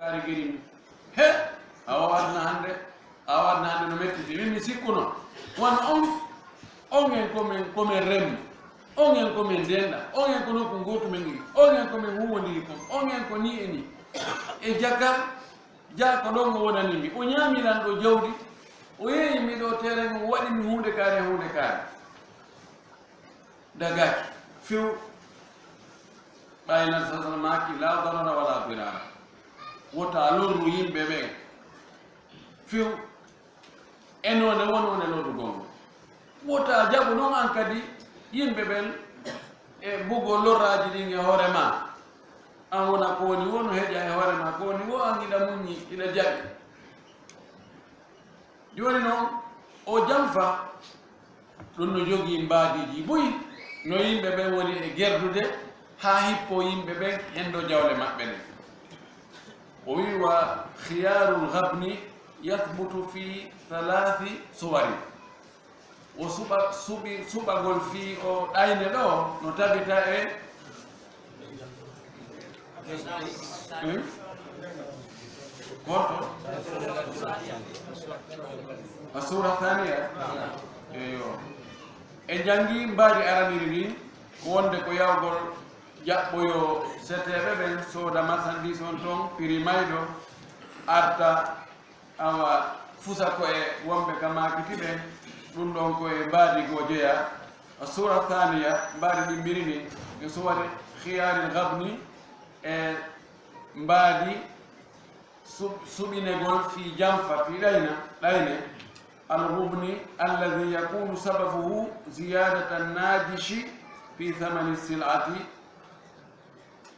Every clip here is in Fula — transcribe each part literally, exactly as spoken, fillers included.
Ari geri mi. He! Awa aduna hannde, awa aduna hannde no mettiti. Min mi sikkuno. Wano on, on en ko men, ko men remmi. On en ko men denɗa. On en ko nokku gootu men ɗi. On en ko men huwondiri kon. On en ko ni e ni. E jaka, jaka ɗon o wonani mi. O ñaami lan ɗo jawdi. O yeeyi mi ɗo teren, o waɗi mi huunde kaare, huunde kaare. Dagaaki few. Ɓay nan sasana maaki, la darara wala dirara. Wota lorru yimɓe ɓen few. E noone wonone lorrugol ngol. Wota jaɓu non an kadi yimɓe ɓen e bugo lorraji ɗin e hoore ma. An wona ko woni wo no heƴa e hoore ma, ko woni wo an iɗa muññi, iɗa jaɓi. Jooni non, o janfa, ɗum no jogii mbaadiiji buy, no yimɓe ɓen woni e gerdude, haa hippo yimɓe ɓen, hendo jawle maɓɓe ɗen. O wi'i, "Wa khiyarul ghabni yathbutu fi thalathi suwarin." O suɓa-, suɓi-, suɓagol fii o ɗayne ɗo no tabita e, hmm? Gooto? Assura thaniya? Eyo. E janngi mbaadi araniri ndin, ko wonde ko yawgol jaɓɓoyo seteeɓe ɓen sooda marchandise on ton, prix mayɗo, arta awa fusa ko e wonɓe ka maakiti ɓen, ɗum ɗon ko e mbaadi goo jeyaa. Assura thaniya, mbaadi ɗin mbiri ni, e suwari khiyaril ghabni, e mbaadi sub-, suɓinegol fii janfa, fii ɗayna, ɗayne. Al ghubni alladhi yakunu sababuhu ziyadatan najishi fi thamani sil'ati.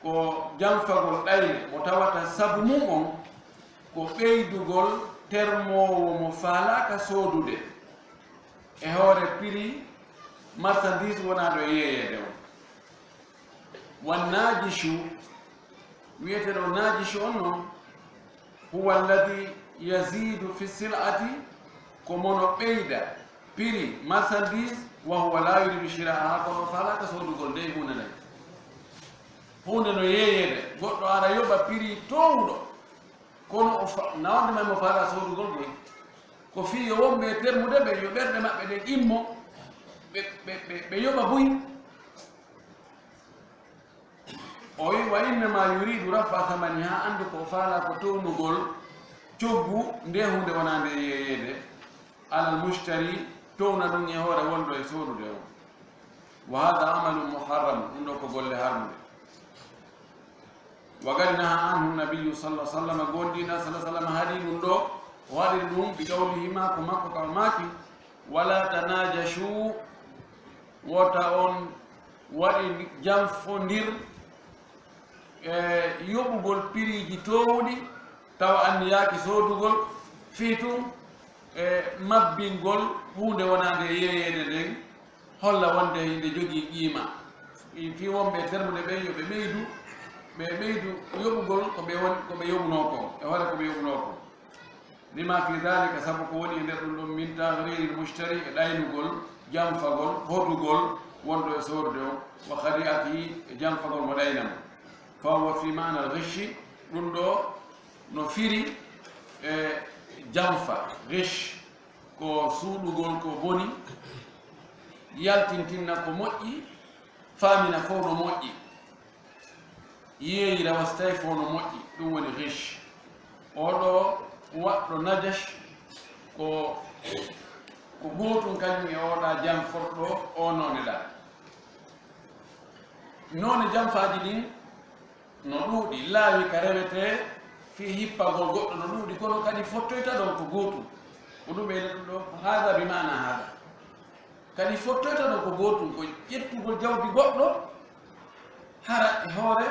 Ko janfagol ɗayne mo tawata sabu mum on ko ɓeydugol termoowo mo faalaaka soodude e hoore prix marchandise wonaaɗo e yeeyeede on. Wan najishu, wiyeteeɗo najishu on non, huwa alladhi yazidu fi sil'ati, ko mo no ɓeyda prix marchandise, wa huwa la yuridu shira'aha, kono o faalaaka soodugol nde huunde nden. Huunde no yeeyeede, goɗɗo ara yoɓa prix toowuɗo, kono o fa-, na wonde may mo faala soodugol boy. Ko fii yo wonɓe e termude ɓe, yo ɓerɗe maɓɓe ɗen immo, ɓe, ɓe, ɓe, ɓe yoɓa buy. O wi, "Wa innama yuridu rafa thamaniha", anndu ko o faala ko townugol coggu nde huunde wonaa nde yeeyeede, alal mushtari, towna ɗum e hoore wonɗo e soodude on. Wa hadha amalun muharram, ɗum ɗo ko golle harmude. Wa qad naha anhu nabiyyu sallallahu alaihi wasallam, gonɗinɗo sallallahu alaihi wasallam haɗi ɗum ɗo, o haɗiri ɗum bi qawlihi, ma ko makko ka o maaki, "Wala tanajashu", wota on waɗi janfondir e yoɓugol piriiji toowɗi, tawa anniyaaki soodugol, fii tun e mabbingol huunde wonaande e yeeyeede nden, holla wonde inde jogii qiima. Fii wonɓe termude ɓen yo ɓe ɓeydu, ɓe ɓeydu yoɓugol ko ɓe won-, ko ɓe yoɓunoo kon, e hoore ko ɓe yoɓunoo kon. Lima fi dhalika, sabu ko woni e nder ɗum ɗon, min taghriri mushtari, e ɗaynugol, janfagol, hotugol wonɗo e soorude on, wa khadi'atihi, e janfagol mo ɗayna mo. Fa huwa fi ma'na al-ghishi, ɗum ɗo no firi e janfa, ghish, ko suuɗugol ko boni, yaltintinna ko moƴƴi, faamina fof no moƴƴi. Yeeyira wastay fof no moƴƴi, ɗum woni ghish. Oɗo waɗɗo najash ko, ko gootum kañum e oɗa janforɗo o noone ɗa. Noone janfaaji ɗin no ɗuuɗi, laawi ka rewetee fii hippagol goɗɗo no ɗuuɗi, kono kadi fottoyta ɗon ko gootum. Ko ɗum ɓeyda ɗum ɗo, ko haada bi maana haada. Kadi fottoyta ɗon ko gootum, ko ƴettugol jawdi goɗɗo, hara e hoore,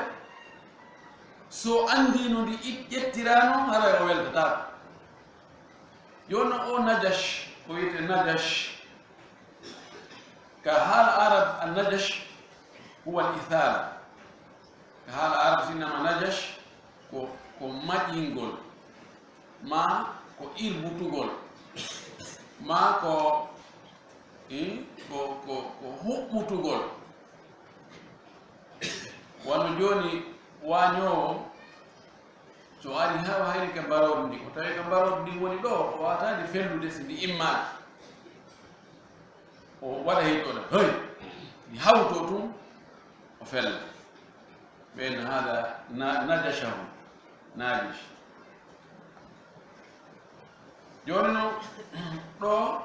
so anndii no ndi it-, ƴettiraano, hara o weltataako. Jooni non o najash, ko wiyetee najash, ka haala arab, an najash huwa al ithala. Ka haala arab, si innama najash, ko, ko maƴingol, maa ko irbutugol, maa ko, eh, ko, ko, ko huɓɓutugol. Wano jooni waañoowo, So o ari haa o hayri ka mbaroondi ndin, o tawi ka mbaroondi ndin woni ɗo, o waawata ndi fellude si ndi immaaki. O waɗa heyɗo ɗo, hey! Ndi hawtoo tun, o fella. Ɓen haala na-, najashahu, najish. Jooni non, ɗo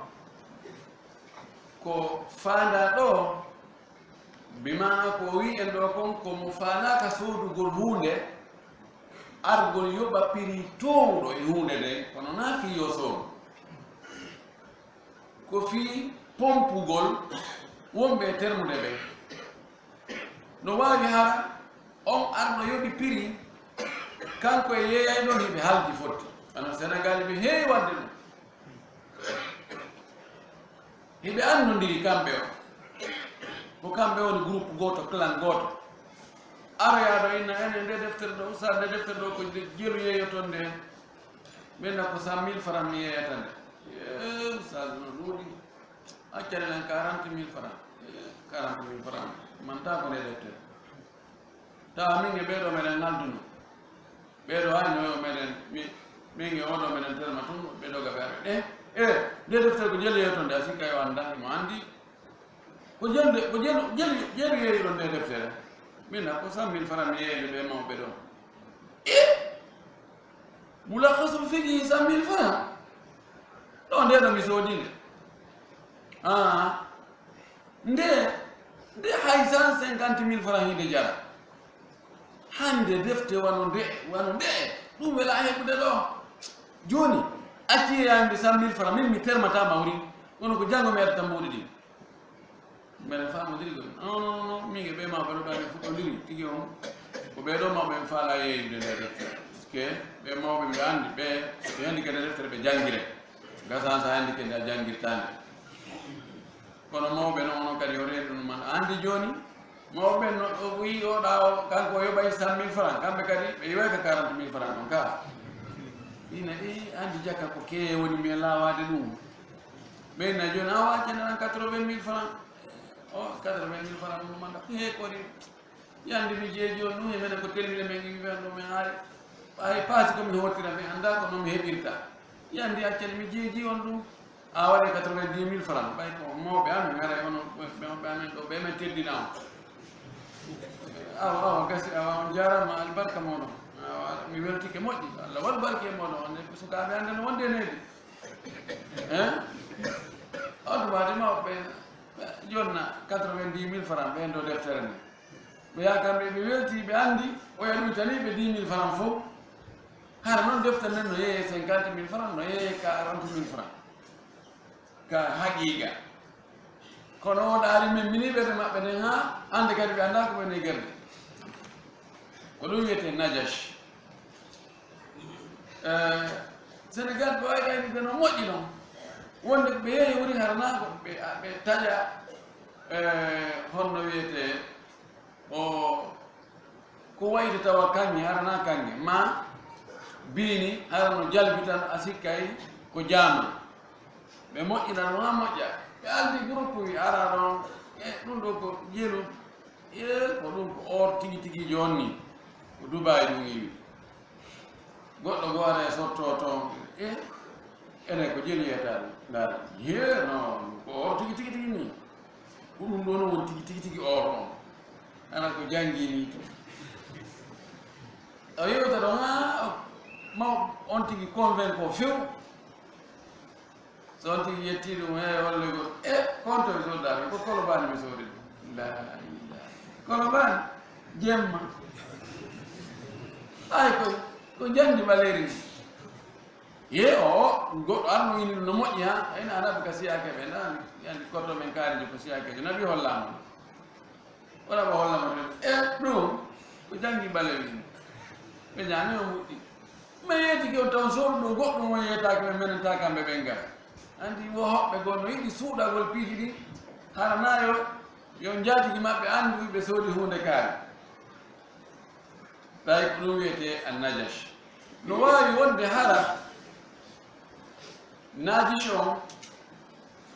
ko faandaa ɗo, bi maana ko o wi'i en ɗo kon, ko mo faalaaka soodugol huunde, argol yoɓa piri toowuɗo e huunde nden, kono naa fii yo soodu. Ko fii pompugol wonɓe e termude ɓen. No waawi hara on arɗo yoɓi piri, kanko e yeeyayɗo hiɓe haldi fotti. Kono Senegaali ɓe heewi waɗde ɗum. Hiɓe anndondiri kamɓe on. Ko kamɓe woni groupe gooto, clan gooto. Aroyaa ɗo inna enen nde deftere ɗo, ustaad, nde deftere ɗo ko nde jelu yeeyoton nde. Min na ko cent mille francs mi yeeyata nde. Eh, ustaad no ɗuuɗi. Accane lan quarante mille francs. Eh, quarante mille francs. Mantaa ko nde deftere. Tawa min e ɓee ɗo meɗen ŋalduno. Ɓee ɗo hay no yo meɗen, mi-, min e oo ɗo meɗen telma tun, ɓee ɗo gabe aɓe. Eh, eh, nde deftere ko jelu yeeyoton nde, a sikka yo annda, mo anndi. Ko jelu nde, ko jelu, jelu, jelu yeeyoton nde deftere. Min na ko cent mille francs mi yeeyde ɓe mawɓe ɗo. Eh! Mulakhasul fiqhi cent mille francs. Ɗo nde ɗo mi soodi nde. Ah. Nde, nde hay cent cinquante mille francs hinde jara. Hande defte wano nde, wano nde, ɗum wela heɓude ɗo. Jooni, accee yaade cent mille francs, min mi termata mawri, kono ko janngo mi ƴettata mbuuɗi ɗin. Mbeɗen faamodiri ɗum. Non, non, non, min e ɓee mawɓe ɗo ɓe fuɗɗondiri, tigi on, ko ɓee ɗoo mawɓe en faala yeeyude nde defte. Parce que ɓee mawɓe ɓe anndi, ɓe, so ɓe anndi kadi deftere ɓe janngire. Gasan so anndi kadi a janngirtaande. Kono mawɓe noon, onon kadi, o reeni ɗum man. A anndi jooni, mawɓe no, o wi'i o ɗa o, kanko o yoɓay cent mille francs, kamɓe kadi ɓe yoɓay ka quarante mille francs ɗon ka. Ina, i anndi jaka ko keeye woni mi e laawaade ɗum. Ɓe na jooni, a waccane tan quatre-vingt mille francs. O quatre-vingt mille francs ɗum manda. He kori. Yandi mi jeeji on ɗum, e menen ko telmine men, yimɓe men ɗum, men haali. Ɓay paasi ko mi hootira, mi anndaa ko no mi heɓirta. Yandi accani mi jeeji on ɗum. A waɗi quatre-vingt-dix mille francs. Ɓay ko mawɓe amen, ngaray onon, ɓe, ɓe, ɓe amen ɗo, ɓe men teddina on. Awa, awa, gasi, awa, on jaaraama, albarka mooɗon. Awa, mi weltike moƴƴi. Allah waɗu barke e mooɗon. On sukaaɓe hannde no wonde e needi. Hein? On tuma de mawɓe ɓe jonna quatre-vingt-dix mille francs ɓen ɗo deftere nde. Ɓe yaha kamɓe, ɓe welti, ɓe anndi, oya ɗuytani ɓe dix mille francs fof. Hara noon deftere nden no yeeye cinquante mille francs, no yeeye quarante mille francs. Ka haqiiqa. Kono o ɗaari men mini ɓerɗe maɓɓe nden haa hannde kadi ɓe anndaa ko woni e gerde. Ko ɗum wiyetee najash. Eh, Senegal ɓe wawi ɗaynude no moƴƴi noon. Wonde ɓe yehi woni harana ko ɓe, ɓe taƴa, eh, honno wiyetee o, ko wayde tawa kaŋŋe, harana kaŋŋe, ma biini, hara no jalbi tan, a sikkay ko jaama. Ɓe moƴƴina ɗum haa moƴƴa. Ɓe aldi groupe wi ara ɗon, e ɗum ɗo ko jelu. E ko ɗum ko or tigi tigi jonni. Ko Dubai ɗum iwi. Goɗɗo goo ara e sotto toon. E ene ko jelu yiyata ɗum. Ndaara. Ye, no, ko or tigi tigi tigi ni. Ko ɗum ɗo no woni tigi tigi tigi or on. Ana ko janngi ni to. O yewta ɗon, haa ma on tigi convainco few. So on tigi yetti ɗum, he, holle gol. E, konto mi soddaaki, ko Kolobaani mi soodi ɗum. La ilaha. Kolobaani, jemma. Ay, ko, ko jandi ɓaleeri ni. Ye, o, goɗɗo arno ini ɗum no moƴƴi, ha? Ina ana ɓe ka siyaake ɓe, na, yani, koto men kaari ko siyaake, nabi hollama. Wala mo hollama ɗum. E, ɗum, ko janngi ɓaleeɓe ɗum. Ɓe ñaami o muɗɗi. Mais yeetiki on taw sooru ɗum goɗɗum on yeetaaki men, menen ta kamɓe ɓen ngal. Anndi wo hoɓɓe goo no yiɗi suuɗagol piiji ɗin. Hara na yo, yo njaatigi maɓɓe anndu ɓe soodi huunde kaari. Tawi ko ɗum wiyetee annajash. No waawi wonde hara najish on,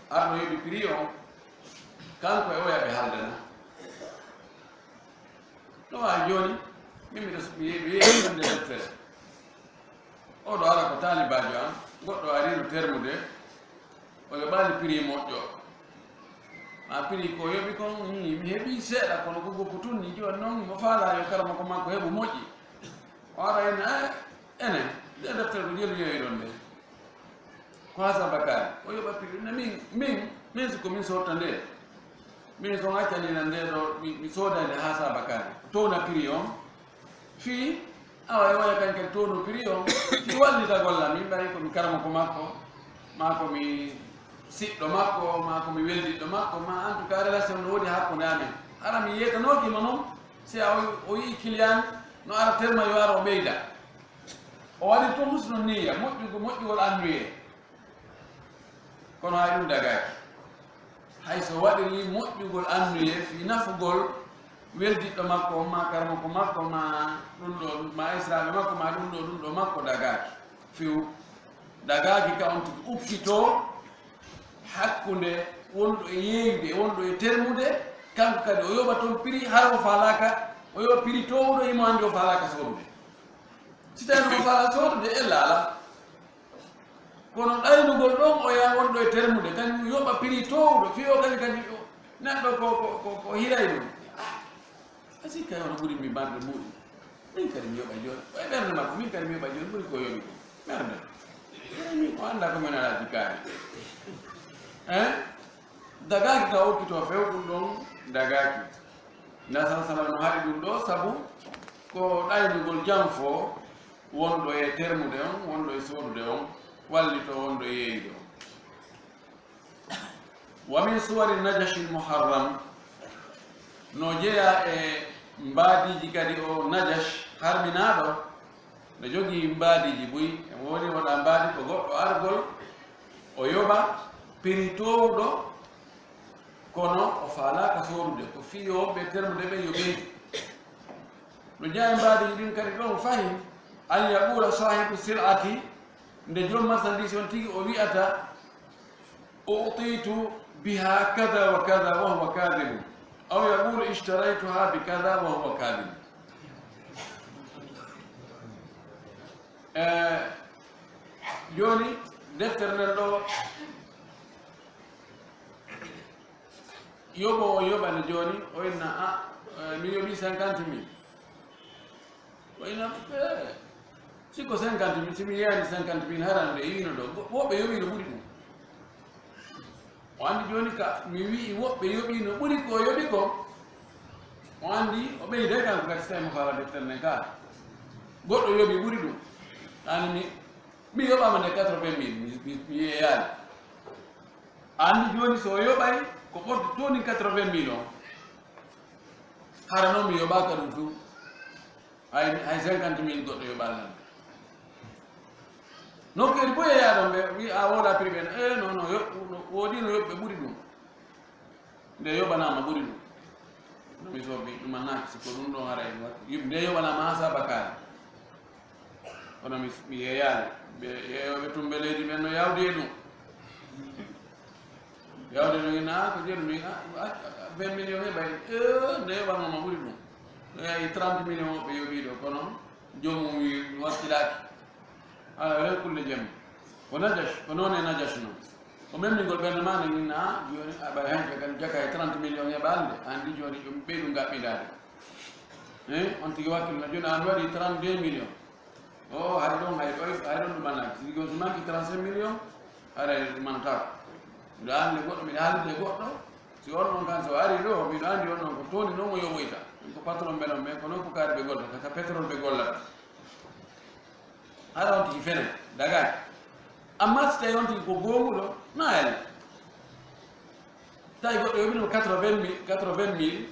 arno yoɓi prix on, kanko e oya ɓe haldana. No waawi jooni, min miɗo s-, mi ye-, mi yeeyi wonde deftere. Oɗo ara ko taalibaajo am, goɗɗo ari no termude, o yoɓaali prix moƴƴo. Ma prix ko yoɓi kon, mi heɓi seeɗa, kono ko goppu tun ni, jooni noon mo faalaa yo karamoko makko heɓu moƴƴi. O ara ene, eh, ene, nde deftere ko jelu yeeyi ɗon nde. Ko Hasan Bakari, o yoɓa prix, ne min, min, min si ko min sotta nde. Min so accani na nde ɗo, mi, mi sooda nde Hasan Bakari. Towna prix on, fii, awa, e oya kañ kadi towno prix on, fii wallita golla, min ɓay ko mi karamoko makko, ma ko mi siɗɗo makko, ma ko mi weldiɗɗo makko, ma en tout cas relation no woodi hakkunde amen. Hara mi yeetanooki mo noon, si a o, o yi'i client no ara terma yo ara o ɓeyda. O waɗi tun husnu niyya, moƴƴugo, moƴƴugol annduye. Kono hay ɗum dagaaki. Hay so waɗiri moƴƴugol annduye fii nafugol weldiɗɗo makko on, ma karamoko makko, ma ɗum ɗo, ma esraaɓe makko, ma ɗum ɗo, ɗum ɗo makko dagaaki. Few dagaaki ka on tigi ukkitoo hakkunde wonɗo e yeeyude, wonɗo e termude, kanko kadi o yoɓa toon prix, hara o faalaaka, o yoɓa prix toowuɗo, himo anndi o faalaaka soodude. Si tawii no o faalaa soodude, ella alaa. Kono ɗaynugol ɗon, o yaha wonɗo e termude, kañum yoɓa prix toowuɗo, fii o kañum kadi o, neɗɗo ko, ko, ko, ko hiray ɗum. Ah, a sikka ono ɓuri mi marde muuɗum. Min kadi mi yoɓa jooni. Ko e ɓernde makko, min kadi mi yoɓa jooni, ɓuri ko yoɓi ko. Ɓernde. Eh, min o anndaa ko min alaa jikkaare. Hein? Dagaaki ka okkitoo few ɗum ɗon dagaaki. Nda sa sallam no haɗi ɗum ɗo, sabu ko ɗaynugol janfo wonɗo e termude on, wonɗo e soodude on, wallito wonɗo e yeeyude on. Wa min suwari najashil muharram, no jeyaa e mbaadiiji kadi o Najash harminaaɗo, no jogii mbaadiiji buy, e woni wona mbaadi ko goɗɗo argol, o yoɓa piri toowuɗo, kono o faalaaka soodude, ko fii yo ɓe termude ɓe yo ɓeydu. No jeyaa e mbaadiiji ɗin kadi ɗon fahin, an yaqula sahibu sil'ati, nde joom marchandise on tigi o wi'ata, "U'titu biha kada wa kada," wa huwa kadhibun. Aw yaqulu, "Ishtaraytuha bi kada," wa huwa kadhibun. Eh, jooni, deftere nden ɗo, yoɓo o yoɓani jooni, o inna, "A, eh, mi yoɓi cinquante mille." O inna, "Eh, si ko cinquante mille, si mi yeeyani cinquante mille, harande e yiino ɗo, wo-, woɓɓe yoɓi no ɓuri ɗum." O anndi jooni ka mi wi'i woɓɓe yoɓi no ɓuri ko o yoɓi ko, o anndi o ɓeyday kanko kadi, so tawi mo faala deftere nden ka. Goɗɗo yoɓi ɓuri ɗum. Ani mi, mi yoɓaama nde quatre-vingt mille, mi, mi, mi yeeyaali. A anndi jooni so o yoɓay ko ɓurɗo toni quatre-vingt mille on, hara noon mi yoɓaaka ɗum few. Hay, hay cinquante mille goɗɗo yoɓaali lan. Nokkeeli fof yeeyaa ɗon, ɓe wi a woola prix ɓen. Eh, non, non, yo-, no, woodi no yoɓɓe ɓuri ɗum. Nde yoɓanaama ɓuri ɗum. No mi soɓi, ɗum annaaki, si ko ɗum ɗon haray, nde yoɓanaama haa sabakaare. Kono mi, mi yeeyaali. Ɓe yeeyooɓe tumbe leydi ɓen no yawdi e ɗum. Yawde no ina, ko jeeɗu mi, a, a, a, vingt millions heɓay. Eh, nde yoɓanoo ma ɓuri ɗum. Eyi, trente millions woɓɓe yoɓii ɗo, kono joomum wi mi wakkilaaki. Ala, ren kulle jam. Ko Najash, ko noon e Najash noon. Ko memningol ɓernde ma nde ina, jooni, a, ɓay hannde kadi jaka e trente millions heɓaali nde. Anndi jooni ɗum ɓeydu ngaɓɓindaade. Eh, on tigi wakkilno jooni, an waɗi trente-deux millions. O, hay ɗon, hay ɗo, hay ɗon ɗum annaaki. Si ɗum manki trente-cinq millions, haray ɗum annataa. Miɗo anndi goɗɗo, miɗo haalde goɗɗo. Si on ɗon kan, so ari ɗo, miɗo anndi on ɗon ko tooni noon o yoɓoyta. Ko patron ɓe noon, mais ko noon ko kaari ɓe gollata, ka pétrole ɓe gollata. Hara on tigi fene, dagaaki. Amma si tawi on tigi ko goomuɗo, na yalle. Tawi goɗɗo yoɓino quatre-vingt mille, quatre-vingt mille,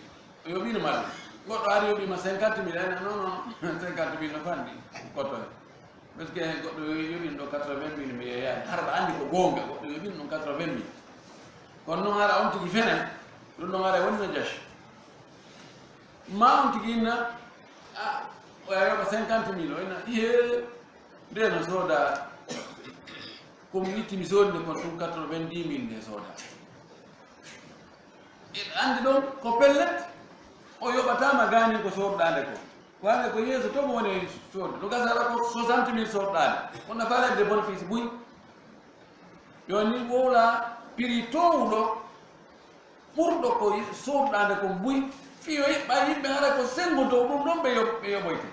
o yoɓino ma ɗum. Goɗɗo ari yoɓima cinquante mille, ay, non, non, cinquante mille no fanɗi, kottoye. Parce que goɗɗo yoɓino ɗo quatre-vingt mille, mi yeeyaani. Hara aɗa anndi ko goonga, goɗɗo yoɓino ɗum quatre-vingt mille. Kono noon hara on tigi fene, ɗum noon hara woni no Najash. Ma on tigi inna, a, o yoɓa cinquante mille, o inna, ihe, nde no sooda, ko mi itti mi soodi nde kon ɗum quatre-vingt-dix mille nde sooda. Eɗa anndi ɗon ko pellet, o yoɓataama gaanin ko sooduɗaa nde ko. Waane ko yeeso to mo woni soodde. No gasa ara ko soixante mille soodɗaani. On na faaleede bénéfice buy. Yo ni wowla prix towɗo ɓurɗo ko soodɗaande ko buy. Fiyo ɓay yimɓe ara ko sengo dow ɗum ɗon ɓe yo-, ɓe yoɓoyte.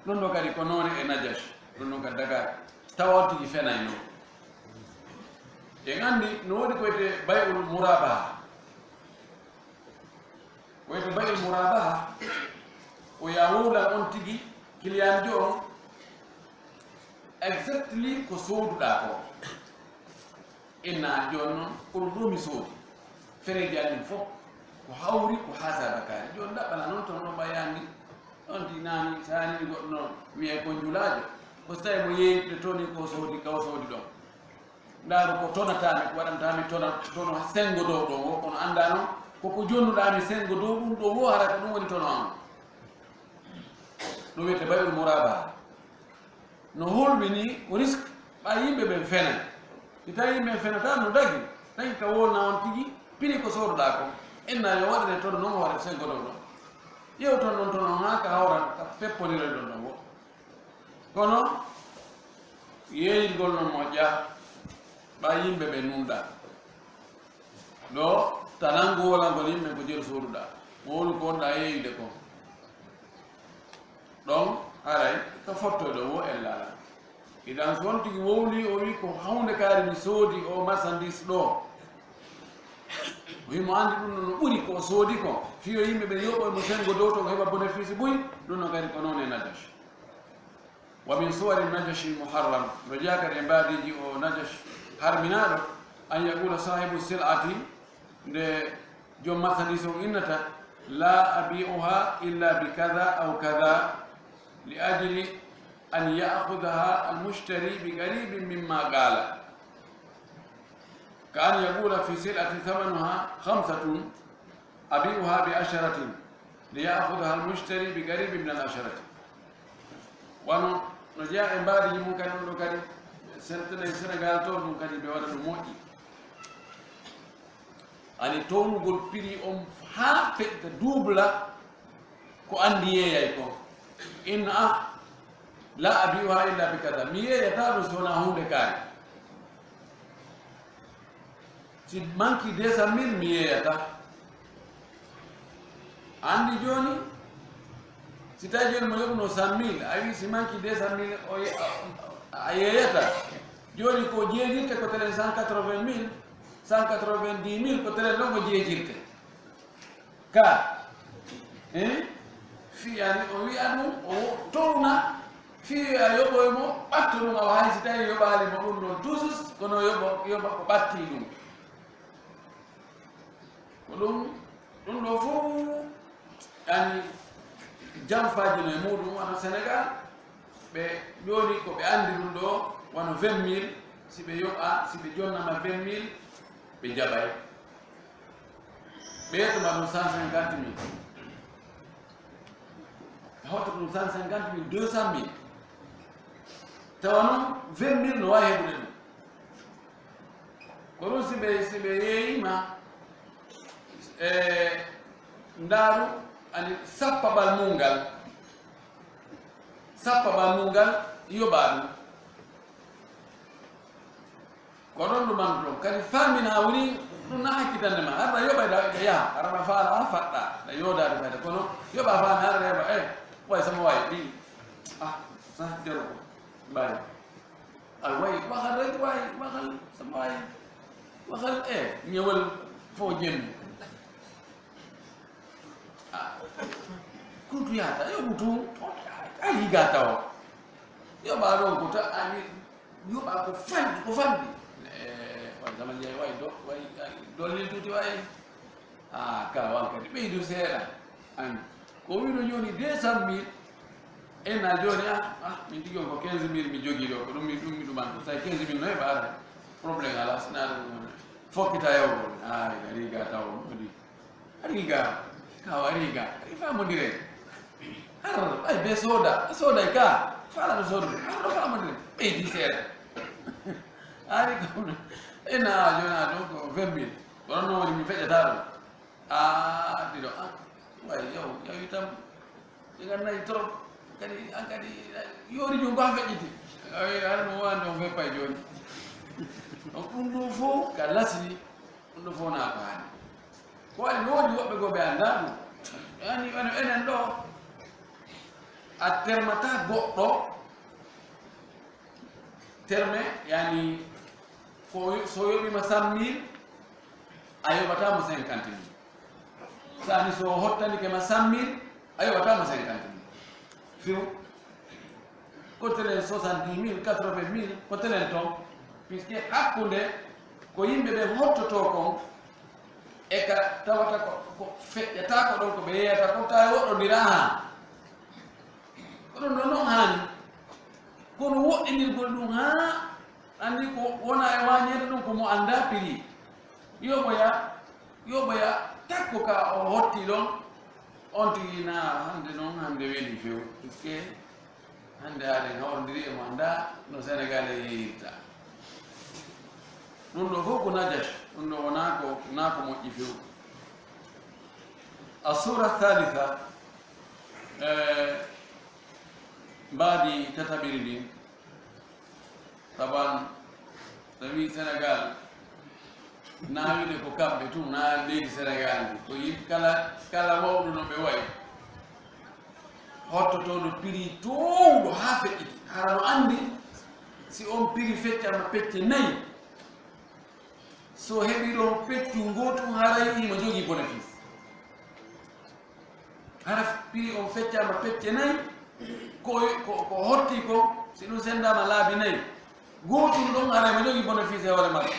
Ɗum ɗo kadi ko noone e Najash. Ɗum ɗon kadi Dakar. Tawa on tigi fenay noon. En anndi no woodi ko wiyetee bay'ul murabaha. Ko wiyetee bay'ul murabaha, ko ya wowlan on tigi, client jo on, exactly ko sooduɗaa ko. Inna jooni noon, ko ɗum ɗo mi soodi. Fereeji amin fof, ko hawri, ko haasa bakaari. Jooni ɗaɓɓala noon toon ɗo ɓayaandi, on ti naani, so a nani goɗɗo noon, wiyee ko njulaajo. Ko so tawi mo yeeytude toon ko soodi, kaw soodi ɗon. Ndaaru ko tonataami, ko waɗantaami tona, tono sengo dow ɗo ngo, kono anndaa noon, koko jonnuɗaami sengo dow ɗum ɗo ngo, hara ko ɗum woni tono am. Ɗum wiyetee bay'ul murabaha. No hulɓini, ko risque, ɓay yimɓe ɓen fenay. Si tawi yimɓe ɓen fenataa, no dagi, dagi ka wowlna on tigi, prix ko sooduɗaa ko. Inna yo waɗane tono noon, o waɗa sengo dow ɗon. Ƴeew toon ɗon tono haa ka hawra, ka feppondira ɗon ɗon ngo. Kono yeeyirgol noon moƴƴa, ɓay yimɓe ɓe nunɗa. Ɗo, tanango wolangol yimɓe ko jeru sooduɗaa. Wowlu ko wonɗaa yeeyude kon. Ɗon, haray, ka fottoy ɗo wo en laala. Idan so on tigi wowli, o wi ko hawndekaari mi soodi o marchandise ɗo. O himo anndi ɗum no ɓuri ko o soodi ko. Fiyo yimɓe ɓe yoɓoy mo sengo dow to o heɓa bénéfice buy, ɗum no kadi ko noon e Najash. ومن صور النجش المحرم، no jeyaa kadi e mbaadiiji o Najash harminaaɗo, أن يقول صاحب السلعة، nde joom marchandise on innata, لا أبيعها إلا بكذا أو كذا، لأجل أن يأخذها المشتري بقريب مما قال. كأن يقول في سلعة ثمنها خمسة، أبيعها بعشرة ليأخذها المشتري بقريب من العشرة. Wano no jeyaa e mbaadiiji mum kadi, ɗum ɗo kadi, Sen-, Senegal to ɗum kadi ɓe waɗa ɗum moƴƴi. Ani townugol prix on haa feƴƴa duubla ko anndi yeeyay ko. Inna, ah, لا أبيعها إلا بكذا. Mi yeeyataa ɗum so wonaa huunde kaari. Si manki deux cent mille, mi yeeyataa. Anndi jooni, si tawi jooni mo yoɓuno cent mille, a wi si manki deux cent mille, o ye-, a, a yeeyataa. Jooni ko jeejirte ko telen cent quatre-vingt mille, cent quatre-vingt-dix mille, ko telen ɗon ko jeejirte. Ka, eh? Fii yani o wi'a ɗum, o towna, fii a yoɓoy mo, ɓatto ɗum, awa hay si tawi yoɓaali mo ɗum ɗon toujours, kono yoɓo, yoɓa ko ɓatti ɗum. Ko ɗum, ɗum ɗo fof, yani, jamfaaji no e muɗum, wano Senegal, ɓe jooni ko ɓe anndi ɗum ɗo, wano vingt mille, si ɓe yoɓa, si ɓe jonnama vingt mille, ɓe jaɓay. Ɓe yetto ma ɗum cent cinquante mille. Ɓe hotta ɗum cent cinquante mille, deux cent mille. Tawa noon, vingt mille no waawi heɓude ɗum. Ko ɗum si ɓe, si ɓe yeeyima, e ndaaru, ani sappaɓal mum ngal, sappaɓal mum ngal yoɓa ɗum. Ko ɗon ɗum anndu ɗon. Kadi faamina woni ɗum na hakkitande ma. Hara yoɓa da, da yaha. Hara ma faala ha faɗɗa. Da yoodaade fayda. Kono yoɓa faami hara rewa, eh, way sama way. Ɗi, ah, sa jaro ko. Mbayi. Ay, way, waxal rek, way, waxal, sama way. Waxal, eh, ñëwal foo jëm. Ah, kuntu yaata, yoɓu tun, a yiga tawa. Yoɓa ɗon ko ta, ani, yoɓa ko fanɗi, ko fanɗi. Eh, way zaman jeey, way do, way, ay, dollil tuuti, way. Ah, ka wan kadi, ɓeydu seeɗa. An, ko wino jooni deux cent mille, en a jooni, ah, ah, min tigi on ko quinze mille mi jogii ɗo, ko ɗum mi, ɗum mi ɗuman ɗum. Tawi quinze mille no heɓa ara. Problème ala, sina ɗum woni. Fokkita yawgol. Ah, ina riga tawa, ɗum ɗo di. Ari ga, kaw ari ga, ari famondire. Har, ay be soda, soda ka, fala no soda, har no famondire. Ɓeydi seeɗa. Ari ko, ina jona ɗo ko vingt mille. Kono no woni mi feƴƴata ɗo. Ah, ɗiɗo, ah, way, yaw, yaw itam. Ngal nayi trop. Kadi, an kadi, yoori joom ko haa feƴƴiti. Awi, hara ɗum woni ɗon feppay jooni. Donc, ɗum ɗo fof ka lasli, ɗum ɗo fof na ko haani. Ko waɗi no woodi woɓɓe goo ɓe anndaa ɗum. Yani, wano enen ɗo, a termata goɗɗo, terme, yani, ko, so yoɓima cent mille, a yoɓata mo cinquante mille. Sani so hottanike ma cent mille, a yoɓata mo cinquante mille. Few. Ko telen soixante-dix mille, quatre-vingt mille, ko telen ton. Puisque hakkunde ko yimɓe ɓe hottotoo kon, e ka tawata ko, ko feƴƴata ko ɗon, ko ɓe yeeyata kon, tawa woɗɗondira haa. Ko ɗum ɗon noon haani. Kono woɗɗinirgol ɗum haa anndi ko wona e waañeede ɗum ko mo anndaa prix. Yoɓoya, yoɓoya takko ka o hotti ɗon, on tigi na hannde noon, hannde weli few. Puisque hannde aɗen hawrondiri e mo anndaa no Senegal e yeeyirta. Ɗum ɗo fof ko najas, ɗum ɗo wonaa ko, wonaa ko moƴƴi few. Assura thalitha, eh, mbaadi tataɓiri ndin, taban, so wii Senegal, na wiide ko kamɓe tun, na leydi Senegal ndi. Ko yimɓe kala, kala mawɗo no ɓe wayi. Hottotooɗo prix toowɗo haa feƴƴiti. Hara no anndi, si on prix feccama pecce nayi, so heɓi ɗon peccu ngootu, haray himo jogii bénéfice. Hara prix on feccama pecce nayi, ko, ko, ko hotti ko, si ɗum senndaama laabi nayi, gootun ɗon haray mo jogii bénéfice e hoore makko.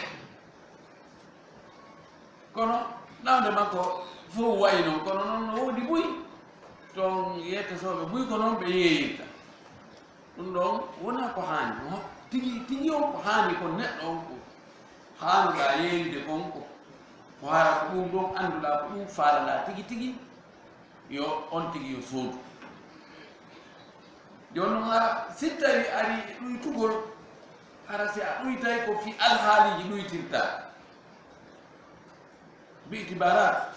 Kono nawde makko fof wayi noon, kono noon no woodi buy, toon yettotooɓe buy ko noon ɓe yeeyirta. Ɗum ɗon wonaa ko haani. Ho-, tigi, tigi on ko haani kon, neɗɗo on ko haanuɗaa yeeyude kon, ko, ko hara ko ɗum ɗon annduɗaa, ko ɗum faalaɗaa tigi tigi, yo on tigi yo soodu. Jooni noon hara si tawi ari e ɗuytugol, hara si a ɗuytay ko fii alhaaliiji ɗuytirtaa. Bi itibaraat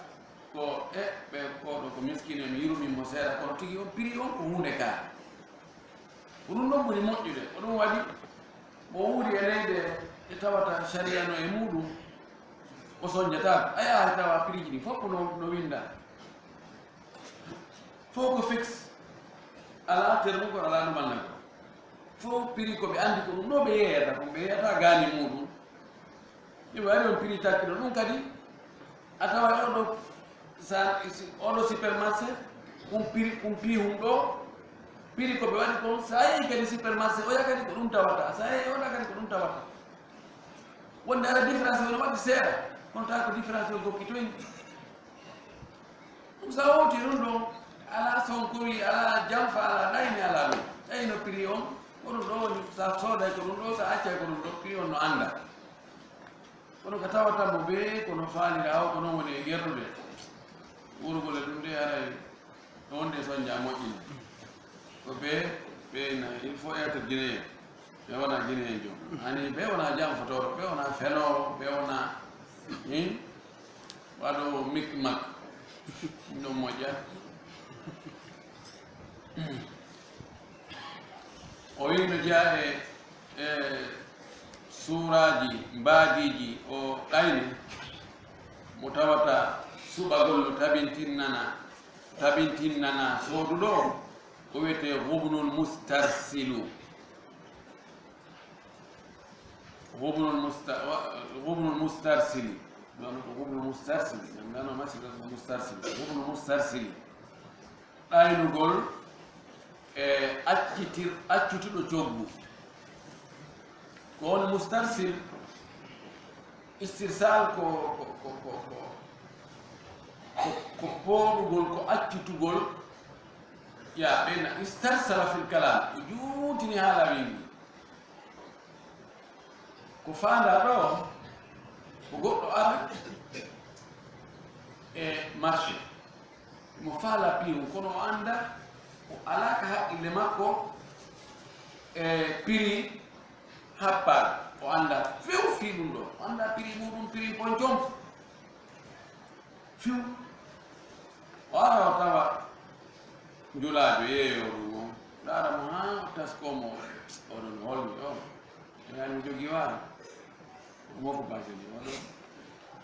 ko e ɓe koɗo ko miskiino, mi yurumi mo seeɗa, kono tigi on prix on ko huunde kaari. Ko ɗum ɗon ɓuri moƴƴude. Ko ɗum waɗi mo wuuri e leyɗe ɗe tawata sariya no e muɗum, o sonjataako. A yaha tawa prix ji ɗi fof ko no, no winnda. Fof ko fixe. Alaa termugol, alaa ɗumanna ko. Fof prix ko ɓe anndi ko ɗum ɗo ɓe yeeyata, ko ɓe yeeyata gaani muɗum. Ɗum waɗi on prix takki ɗo. Ɗum kadi, a tawa e oɗo sa-, si-, oɗo supermarché, ɗum prix, ɗum prix hum ɗo, prix ko ɓe waɗi kon, sa yehi kadi supermarché, oya kadi ko ɗum tawata, sa yehi oɗa kadi ko ɗum tawata. Wonde ara différence o no waɗi seeɗa, kono tawa ko différence o gokki toon. Ɗum sa wowti ɗum ɗon, alaa sonkowi, alaa jamfa, alaa ɗayni, alaa ɗum. Tawi no prix on, ko ɗum ɗo woni, sa sooday ko ɗum ɗo, sa accay ko ɗum ɗo, prix on no annda. Kono ko tawata mo bee ko no faalira o, ko noon woni e gertude. Wuurugol e ɗum de haray ɗo wonde sonja moƴƴina. Ko bee, bee na, il faut être guinéen. Ɓe wona guinéen jom. Ani ɓe wona janfotooɗo, ɓe wona fenoowo, ɓe wona, hin? Waɗoowo mik mak. Ɗum ɗon moƴƴa. O wiino jeyaa e, e suuraaji mbaadiiji o ɗayne mo tawata suɓagol no tabintinnana, tabintinnana sooduɗo on, o wiyetee Gubnul Mustarsilu. Gubnul Musta-, wa-, Gubnul Mustarsili. Ɗon ko Gubnul Mustarsili. Ngam nano masila ko Mustarsili. Gubnul Mustarsili. Ɗaynugol e accitir-, accutuɗo coggu. Ko woni mustarsil, istirsal ko, ko, ko, ko, ko, ko, ko pooɗugol, ko accutugol. Ya, ɓe na istarsala fil kalam, o juutini haala wiindi. Ko faandaa ɗo, ko goɗɗo ara e marché, mo faala piiw, kono o annda, o alaa ka haqqille makko e prix happaade. O annda few fii ɗum ɗo. O annda prix muɗum, prix poncom. Few. O ara o tawa Njulaajo yeeyoo ɗum on, ndaara mo haa o taskoo mo, oɗon holmi o, yani mi jogii waalo. Moko bajeni oɗo,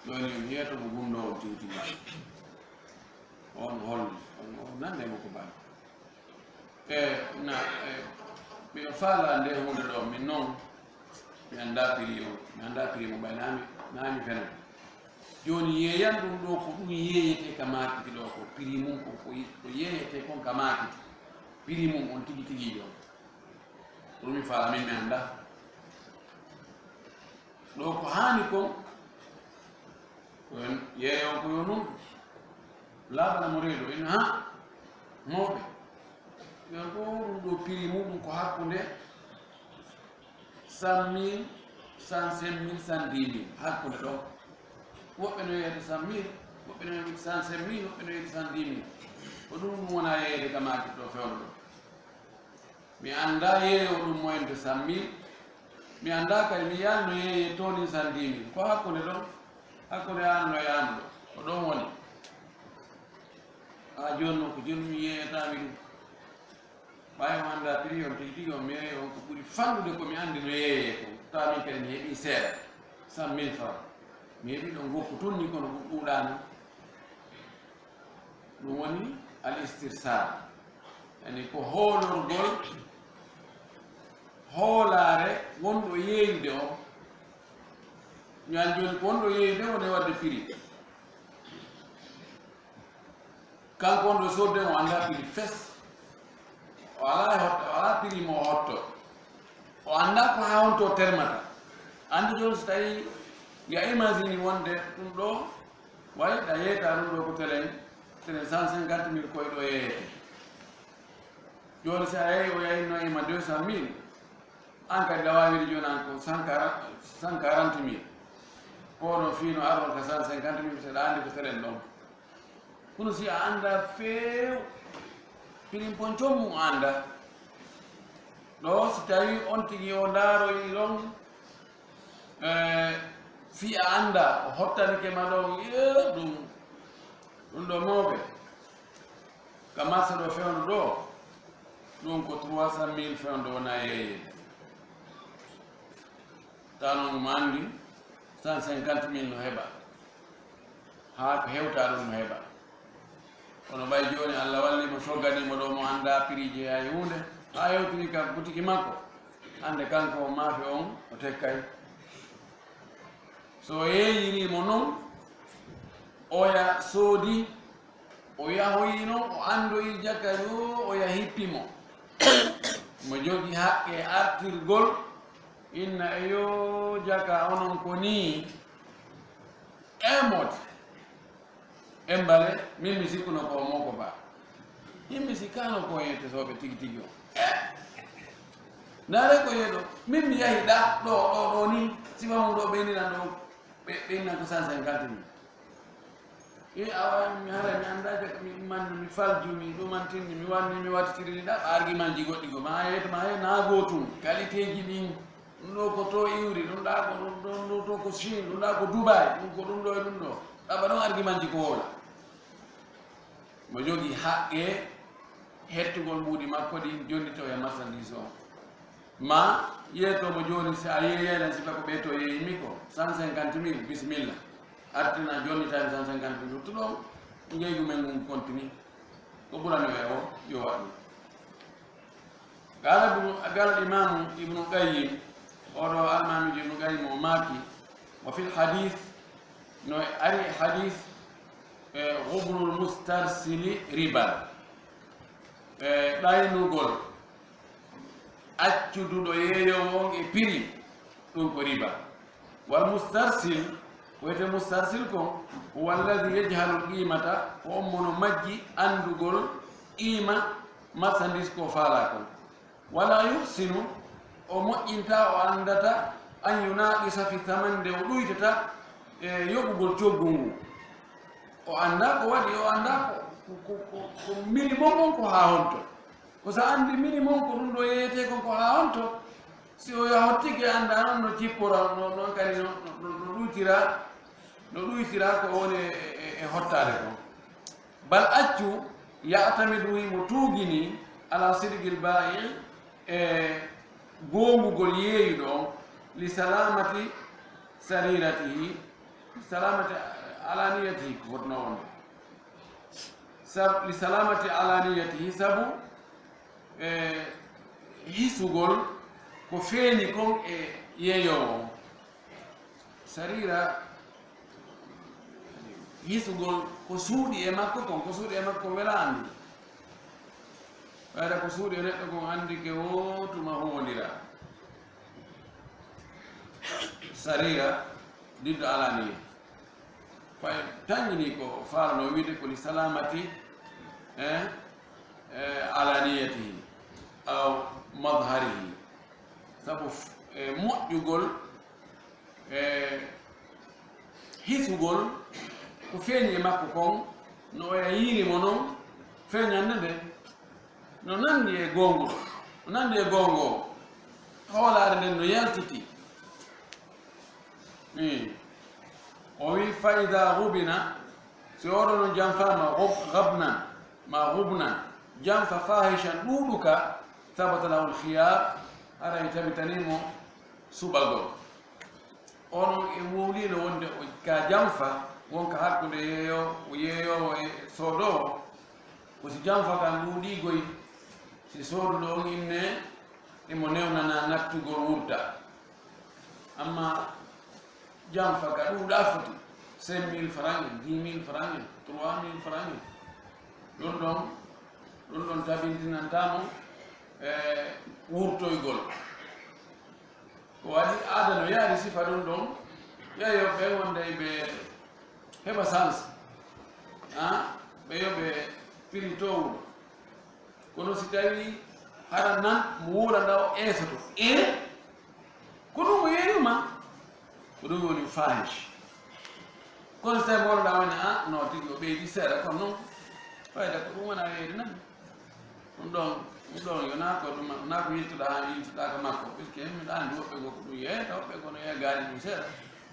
ɗo ni mi yeeto mo gumɗo on tiwti ma. On holmi, on, on nande moko bajo. E, na, e, miɗo faala nde huunde ɗo, min noon, mi anndaa prix on, mi anndaa prix mo ɓay naami, naami fena. Jooni yeeyan ɗum ɗo, ko ɗum yeeyetee ka maakiti ɗo, ko prix mum ko, ko, ko yeeyetee kon ka maakiti. Prix mum on tigi tigi ɗo. Ko ɗum mi faala min mi anndaa. Ɗo ko haani kon, ko en yeeyo ko yo nun laaɓana mo reedo, en ha mawɓe. Yo ɗo ɗum ɗo prix muɗum ko hakkunde cent mille, cent cinq mille, cent dix mille, hakkunde ɗo. Woɓɓe no yeeyde cent mille, woɓɓe no yeeyde cent cinq mille, woɓɓe no yeeyde cent dix mille. Ko ɗum ɗum wona yeeyde ka maakiti ɗo fewndo ɗo. Mi anndaa yeeyo ɗum moyenne de cent mille. Mi anndaa kadi mi yalno yeeye toonin cent dix mille. Ko hakkunde ɗon, hakkunde an no yaano ɗo. Ko ɗon woni. Haa jooni noon ko jooni mi yeeyataami ɗum. Ɓay on anndaa prix on tigi tigi on, mi yeeyo on ko ɓuri fanɗude ko mi anndi no yeeyee kon. Tawa min kadi mi heɓii seeɗa, cent mille francs. Mi heɓii ɗon gokku tun ni kono ɗum ɗuuɗaani. Ɗum woni al istirsal. Yani ko hoolorgol hoolaare wonɗo yeeyude o. Ñan jooni ko wonɗo yeeyude o ne wadde prix. Kanko wonɗo sodde o anndaa prix fes. O alaa e hotta, o alaa prix mo o hotto. O anndaa ko haa honto o termata. Anndi jooni so tawii ya imagine wonde ɗum ɗo Way ɗa yeeyta ɗum ɗo ko telen, telen cent cinquante mille koye ɗo yeeyete. Jooni si a yeeyi o yayinno e ma deux cent mille, an kadi ɗa waawi wiide jooni an ko cent quarante, cent quarante mille. Ko ɗo fii no arno ka cent cinquante mille, so ɗa anndi ko telen ɗon. Kono si a anndaa feew, pirin pon commum a anndaa. Ɗo si tawii on tigi o ndaaroyi ɗon, Eh, fii a anndaa, o hottanike ma ɗon, eh, ɗum, ɗum ɗo mawɓe. Ka marché ɗo fewndo ɗo, ɗum ko trois cent mille fewndo wona yeeyede. Tawa noon mo anndi, cent cinquante mille no heɓa. Haa ko hewta ɗum no heɓa. Kono ɓay jooni Allah walli mo, sogganii mo ɗo, mo anndaa prix jeyaa e huunde, haa hewtini ka butiki makko, hannde kanko o maafe on o tekkay. So o yeeyirii mo noon, oya soodi, o yahoyi noon, o anndoyi jaka yo, oya hippi mo. Mo jogii haqqe artirgol, inna e yo jaka onon ko nii, e mot. Embale, min mi sikkuno ko Moko Ba. Min mi sikkano ko yette soɓe tigi tigi o. Eh! Ndaare ko yeɗo, min mi yahi ɗa, ɗo, ɗo, ɗo ni, sifa mum ɗo ɓeyninan ɗo, ɓe, ɓeyninan ko cent cinquante mille. E awa, mi hara, mi annda jaka, mi ummanno, mi faljumi, ɗumantinni, mi wanni, mi wattitirini ɗa, argument ji goɗɗi go, ma yeeto, ma he, na gootum, qualité ji ɗin. Ɗum ɗo ko to iwri, ɗum ɗa ko ɗum ɗon ɗo to ko Chine, ɗum ɗa ko Dubai, ɗum ko ɗum ɗo e ɗum ɗo. Ɗaɓɓa ɗon argument ji ko wowla. Mo jogii haqqe hettugol mbuuɗi makko ɗin, jonnitoo e marchandise on. Ma yeeto mo jooni, si a yeeyaylan, sifa ko ɓee to yeeyimi ko cent cinquante mille, bisimilla. Artina jonnitaani cent cinquante mille, ruttu ɗon, njeygu men ngun continue. Ko ɓurani o e o, yo waɗu. Qala Ibnu, qala Imamu Ibnu Qayyim, oɗo almaamiijo Ibnu Qayyim o maaki, wa fil hadith, no ari hadith, e, ghubrul mustarsili riba, e, ɗaynugol accuduɗo yeeyoowo on e prix, ɗum ko riba. Wal mustarsil, ko wiyetee mustarsil kon, huwa alladhi yajhalu al-qimata, ko on mo no majji anndugol qiima marchandise ko faalaa kon. Wala yuhsinu, o moƴƴintaa, o anndata, an yunaqisa fi thaman, nde o ɗuytata e yoɓugol coggu ngu. O anndaa ko waɗi, o anndaa ko, ko, ko, ko, ko minimum on ko haa honto. Ko sa anndi minimum ko ɗum ɗo yeeyetee kon ko haa honto, si o yahottike anndaa noon no cippora, no, noon kadi no, no, no, no ɗuytira, no ɗuytira ko woni e, e, e hottaade kon. Bal accu, Ya'tamidu, himo tuugini, ala sidqil baa'i, e goongugol yeeyuɗo on, li salamati sariratihi, salamati alaniyatihi, ko fotnoo wonde. Sab-, li salamati alaniyatihi, sabu, e, hisugol ko feeñi kon e yeeyoowo on. Sarira, hisugol ko suuɗi e makko kon, ko suuɗi e makko kon wela anndude. Ɓayra ko suuɗi e neɗɗo kon anndi ke woo tuma huwondira. Sarira, diddo alaniya. Fay tañini ko faalano wiide ko li salamati, eh, eh, alaniyatihi aw madharihi. Sabu f-, e moƴƴugol, e hisugol ko feeñi e makko kon, no oya yiiri mo non, feeñannde nde no nanndi e goongo, no nanndi e goongo, hoolaare nden no yaltiti. Ii. O wi, fa ida gubina, si oɗo no janfaama gub-, gabnan, ma gubnan, janfa fahishan ɗuuɗuka, sabata lahul khiyar, haray tabitanii mo suɓagol. Onon e wowliino wonde o ka janfa, wonka hakkunde yeeyo-, yeeyoowo e soodoowo, ko si janfa kan ɗuuɗii goy, si sooduɗo on inne, imo newnana nattugol wurta. Amma janfa ka ɗuuɗaa foti, cinq mille francs en, dix mille francs en, trois mille francs en. Ɗum ɗon, ɗum ɗon tabintinantaa mo, e, wurtoygol. Ko waɗi aada no yaari sifa ɗum ɗon, yeeyooɓe ɓen wonde ɓe heɓa chance, ah, ɓe yoɓe prix towɗo. Kono si tawi hara nan mo wuuranda o eesoto, e ko ɗum o yeeyuma, ko ɗum woni fahish. Kono so tawi mawɗo woni, a, no tigi o ɓeydi seeɗa, kono noon fayda ko ɗum wona yeeyde nan. Ɗum ɗon, ɗum ɗon yo naa ko ɗum, naa ko yiltuɗaa haa yiltuɗaa ka makko, puisque miɗo anndi woɓɓe goo ko ɗum yeeyata, woɓɓe goo no yeeya gaari ɗum seeɗa.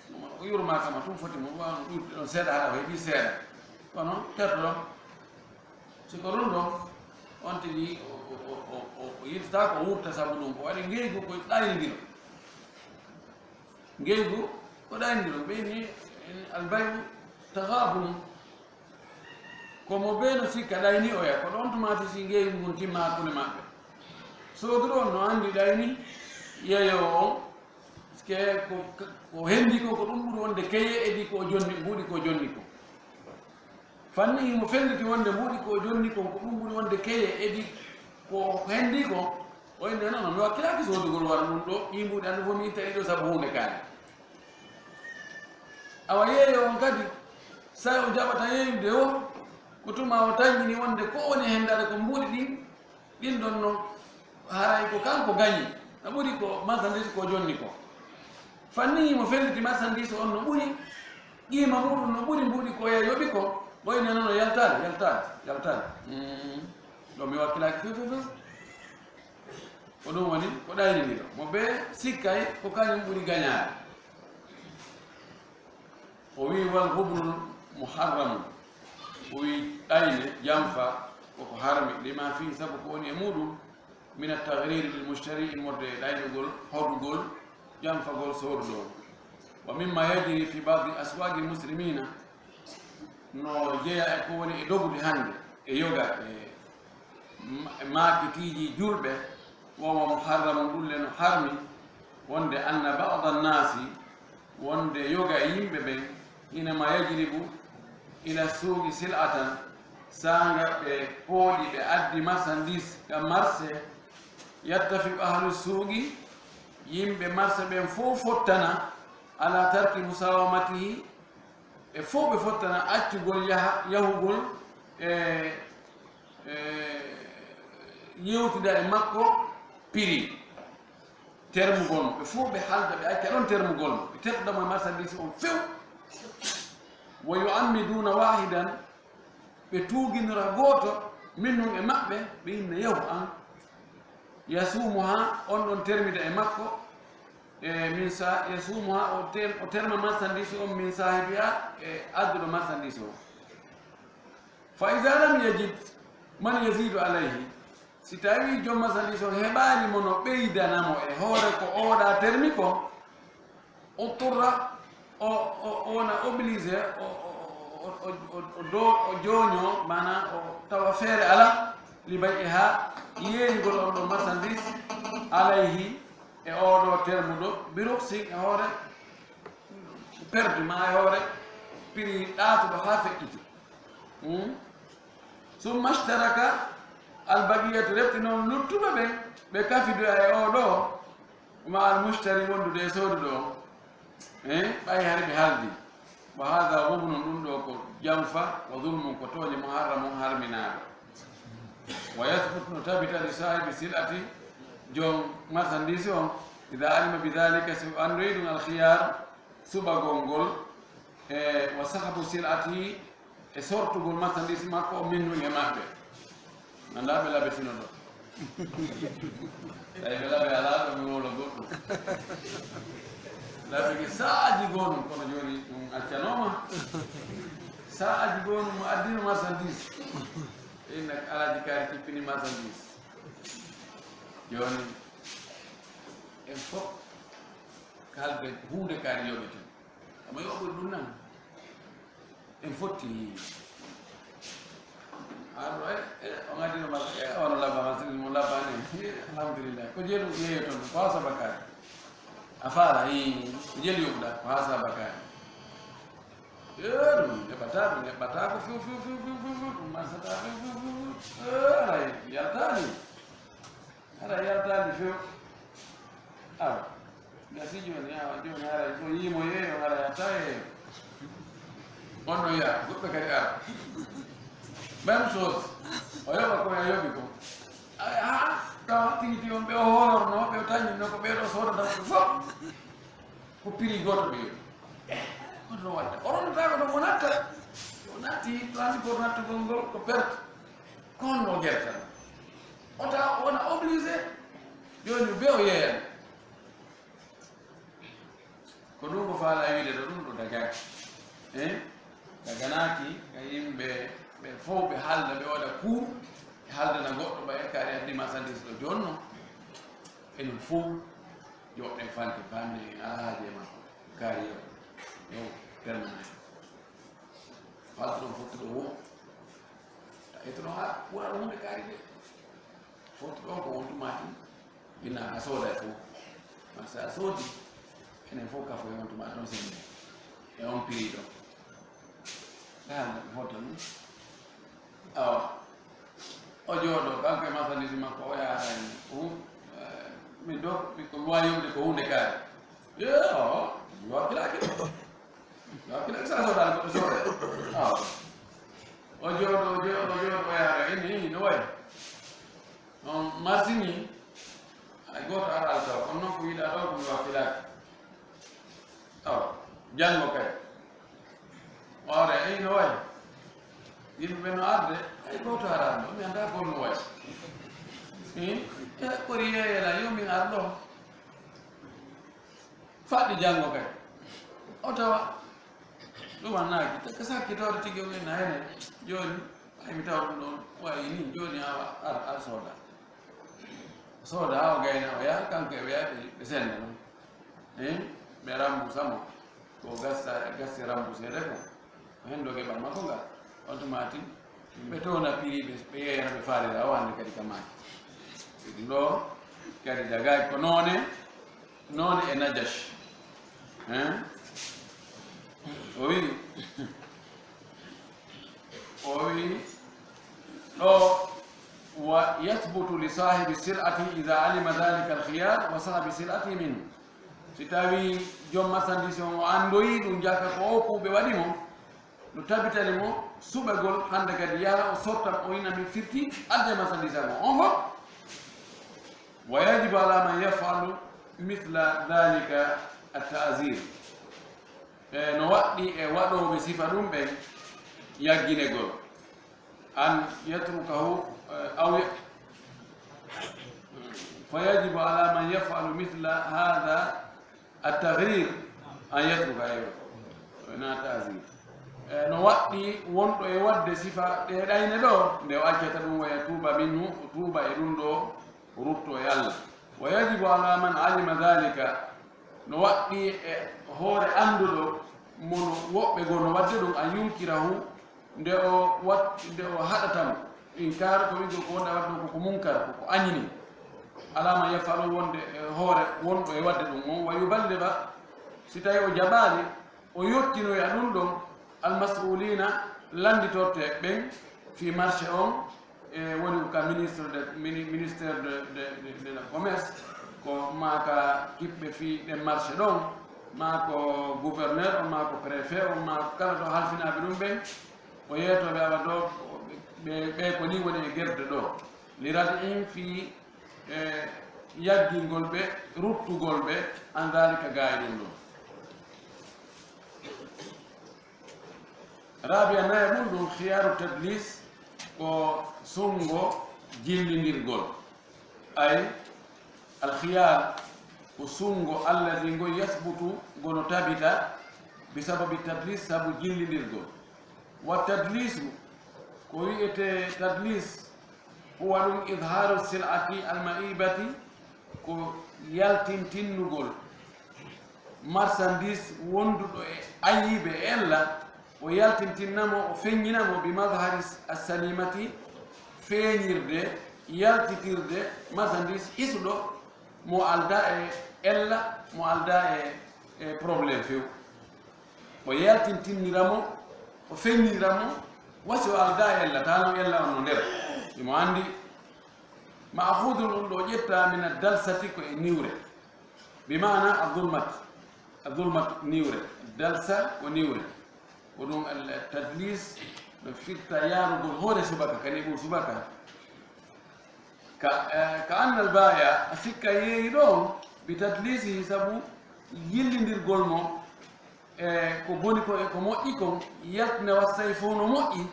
Ɗum o yurmaaka ma, ɗum foti mo, waawno ɗuuɗde ɗon seeɗa, hara o heɓii seeɗa. Kono terto ɗon, si ko ɗum ɗon, on tigi o, o, o yiltataa ko wurta sabu ɗum, ko waɗi ngeygu ko ɗaynidiro. Ngeygu ko ɗaynidiro, ɓe ni, albayu taxaabunu. Ko mo bee no sikka ɗayni oya, ko ɗon tuma tigi ngeygu ngun timma hakkunde maɓɓe. Sooduɗo on no anndi ɗayni yeeyoowo on, parce que ko, ko hendi ko, ko ɗum ɓuri wonde keye edi ko jonni, mbuuɗi ko jonni ko. Fanni himo felliti wonde mbuuɗi ko jonni kon, ko ɗum ɓuri wonde keye edi ko hendi kon. O inni, "Non, non, mi wakkilaaki soodugol wara ɗum ɗo, ɗii mbuuɗi hannde fof mi itta ɗi ɗo sabu huunde kaari." Awa yeeyo on kadi, so o jaɓata yeeyude o, ko tuma o tañƴini wonde ko woni e hendare ko mbuuɗi ɗin, ɗin ɗon non, haray ko kanko gañi, no ɓuri ko marchandise ko jonni ko. Fanni himo felliti marchandise on no ɓuri, qiima muɗum no ɓuri mbuuɗi ko e yoɓi ko, o inni, "Non, non, yaltaade, yaltaade, yaltaade. Mm, ɗo mi wakkilaaki few, few, few." Ko ɗum woni ko ɗayniniɗo. Mo bee sikkay ko kañum ɓuri gañaade. O wi'i, "Wal gubnul muharramu." O wi'i, ɗayne, janfa, koko harmi, lima fihi, sabu ko woni e muɗum, min at-taghriri lil mushtari, immorde e ɗaynugol, hoɗugol, janfagol sooruɗo on. Wa mimma yajri fi ba'di aswaqil muslimina, no jeya e ko woni e dogude hannde e yoga e ma-, e maakitiiji julɓe, wa huwa muharramun, ɗum le no harmi, wonde anna ba'da nnaasi, wonde yoga e yimɓe ɓen, hinama yajlibu ila suuqi sil'atan, saanga ɓe pooɗi, ɓe addi marchandise ka marché, yattafiqu ahlu suuqi, yimɓe marché ɓen fof fottana, ala tarki musawamatihi, ɓe fof ɓe fottana accugol yaha-, yahugol e, e, yewtida e makko prix. Termugol mo, ɓe fof ɓe haalda, ɓe acca ɗon termugol mo, ɓe tertoda mo e marchandise on few. Wa yu'ammiduuna waahidan, ɓe tuuginora gooto minhum e maɓɓe, ɓe inna, "Yahu an, yasuumuha, on ɗon termida e makko, e min sa-, yasuumuha, o ter-, o terma marchandise on min saahibiha, e adduɗo marchandise on." Fa iza lam yajid, Man yazidu alayhi, si tawi joom marchandise on heɓaali mo no ɓeydana mo e hoore ko oɗa termi ko, o turra, o, o, o wona obligé, o, o, o, o, o, o do, o jooño, mana o tawa feere ala, li bay'iha, yeeyugol on ɗo marchandise, alayhi, e oɗo termuɗo, bi rukhsin, e hoore perdu ma e hoore prix ɗaatuɗo haa feƴƴiti. Hmm? Summa shtaraka al baqiyatu, refti noon luttuɓe ɓen, ɓe kafidoya e oɗo, ma al mushtari, wondude e sooduɗo on. Eh, ɓay hari ɓe haldi. Wa hadha ghubnun, ɗum ɗo ko jamfa, wa zulmun, ko tooñe, muharramun, harminaaɗo. Wa yathbutu, no tabita, li sahibi sil'ati, joom marchandise on, idha alima bi dhalika, si o anndoyi ɗum, al khiyar, suɓagol ngol, e wa sahbu sil'ati, e sortugol marchandise makko o minnu e maɓɓe. Annda ɓe labe sino ɗo. Tawi ɓe labe alaa ɗo mi wowla goɗɗum. Labe ki sa'aji goo ɗum, kono jooni ɗum accanooma. Sa'aji goo ɗum mo addino marchandise. Inna alaaji kaari tippini marchandise. Jooni en fof kalde huunde kaari yoɓete. Omo yoɓi ɗum nan. En fotti. Aro e, e, on adino ma, e, on labba ma, sini mo labba ne. E, alhamdulillah. Ko jelu yeyo ton, ko hasa bakari. Afala, e, ko jelu yoɓuɗa, ko hasa bakari. E, ɗum, heɓata, ɗum, heɓata ko fiw, fiw, fiw, ɗum marsata, fiw, fiw, fiw, fiw. E, alay, yaltani. Hara yaltaani few. Awa, gasi jooni, awa, jooni hara ko yiimo yeeyo, hara yaltaa yeeyo. On ɗon yaha, goɗɗo kadi ara. Même chose. O yoɓa ko o yoɓi ko. Ay, haa, tawa tigi tigi on ɓe o hoolorno, ɓe o tañinno ko ɓee ɗo soodata ko fof. Ko prix gooto ɓe yoɓi. Eh, hoto waɗde. O ronnotaako ɗon, o natta. O natti transport nattugol ngol ko perte. Kono no jertata. O tawa o wona obligé. Jooni be o yeeyani. Ko ɗum ko faala wiide ɗo, ɗum ɗo dagaaki. Eh? Daganaaki ka yimɓe ɓe fof ɓe haalda, ɓe waɗa cours, ɓe haaldana goɗɗo ɓay kaari addi marchandise ɗo joonno. Enen fof joɗɗen fanke, pamɗen en alaa haaji e makko. Kaari yo, yo permanent. Faltuɗo fottuɗo wo. Taƴetono haa ɓura ɗo hunde kaari de. Fottuɗo on ko on tuma tan. Ina a sooda e fof. Parce que a soodi, enen fof kafo e on tuma ɗon sende. E on prix ɗon. Ngal foto ni. Awa. O jooɗo, kanko e marchandise makko, o yaha hen. Hu-, eh, min ɗo, mi ko mi wawi yewtude ko hunde kaari. Yo, yo hakkilaki. Yo hakkilaki sa soodani goɗɗo soode. Awa. O jooɗo, o jooɗo, o jooɗo, o yaha hen. Ini, ini, no wayi? On marsi ni, hay gooto ara altaw. On noon ko wiɗa ɗo, ko mi wakkilaaki. Awa, janngo kay. Hoore, eyi no wayi. Yimɓe ɓe no arde, hay gooto araani ɗo. Mi anndaa ko no wayi. Hin? E, ɓuri yeeyela, yo min ar ɗo. Faɗɗi janngo kay. O tawa. Ɗum annaaki. Te ko sakkitoore tigi o min na hene. Jooni, ay mi tawa ɗum ɗon wayi ni. Jooni awa, ar, ar sooda. Sooda o gayna o yaha, kanko e ɓeya ɓe, ɓe senda noon. Hein? Ɓe rambusa mo. Ko gasta, gasti rambuseede ko. Ko hen doge ɓamma ko ngal. Automatique. Ɓe towna prix ɓe, ɓe yeeyana ɓe faalira o hannde kadi ka maaki. Ɗum ɗo kadi dagaji ko noone, noone e Najash. Hein? O wi, o wi, ɗo, wa yathbutu li sahibi sil'ati idha alima dhalika al khiyar wa sahibi sil'ati min. Si tawi joom marchandise on o andoyi ɗum jaka ko o kuuɓe waɗi mo, no tabitani mo suɓagol hande kadi yaha o sortan o ina min firti adde marchandise am on fof. Wa yajibu ala man yaf'alu mithla dhalika at ta'zir. E no waɗɗi e waɗooɓe sifa ɗum ɓen yagginegol. An yatrukahu, eh, aw ya-, fa yajibu ala man yaf'alu mithla hadha at-taghrir an yatruka, aywa. Wona ta'zir. E, no waɗɗi wonɗo e waɗde sifa ɗee ɗayne ɗoo, nde o accata ɗum, wa yatuuba minhu, o tuuba e ɗum ɗoo, o rutto e Allah. Wa yajibu ala man alima dhalika, no waɗɗi e hoore annduɗo mo no woɓɓe goo no waɗde ɗum, an yunkirahu, nde o wat-, nde o haɗata mo, inkaar ko wi'ugol ko wonɗa waɗde ɗum ko ko munkar, ko ko añini, ala man yafalu, wonde e hoore wonɗo e waɗde ɗum on, wa yuballiga, si tawi o jaɓaali, o yottinoya ɗum ɗon almas'uliina, lannditorteeɓe ɓen fii marché on, e woni ko ka ministre de, mini-, ministère de, de, de, de la commerce, ko maa ka kiɓɓe fii ɗen marché ɗon, maa ko gouverneur on, maa ko préfet on, maa ko kala ɗo halfinaaɓe ɗum ɓen, o yeetooɓe awa ɗo, ɓe, ɓe ko nii woni e gerde ɗo, li rad'ihim, fii e yaggingol ɓe, ruttugol ɓe, an dhalika, gaa e ɗum ɗon. Rabi'a, nayaɓun ɗum, khiyaaru tadlis, ko sunngo jillindirgol. Ay, al khiyaar, ko sunngo alladhi ngo yathbutu, ngo no tabita, bi sababi tadlis, sabu jillindirgol. Wa tadlisu, ko wi'etee tadlis, huwa ɗum idhaaru sil'ati almaibati, ko yaltintinnugol marchandise wonduɗo e ayibe, ella, o yaltintinna mo, o feññina mo, bi madhari assalimati, feeñirde, yaltitirde marchandise hisuɗo, mo aldaa e ella, mo aldaa e, e problème few. O yaltintinnira mo, o feññinira mo, wa si o aldaa e ella, taa non ella on no nder. Himo anndi. Ma'khudun, ɗum ɗoo ƴettaa, min ad-dalsati, ko e niwre. Bi ma'ana az-zulmat. Az-zulmat, niwre. Dalsa ko niwre. Ko ɗum al-tadlis no firta yaarugol hoore subaka, kadi ɗum subaka. Ka, eh, ka annal baaya, a sikka yeeyi ɗon, bi tadlisihi, sabu yillindirgol mo, e ko boni kon e ko moƴƴi kon, yaltina wassay fof no moƴƴi,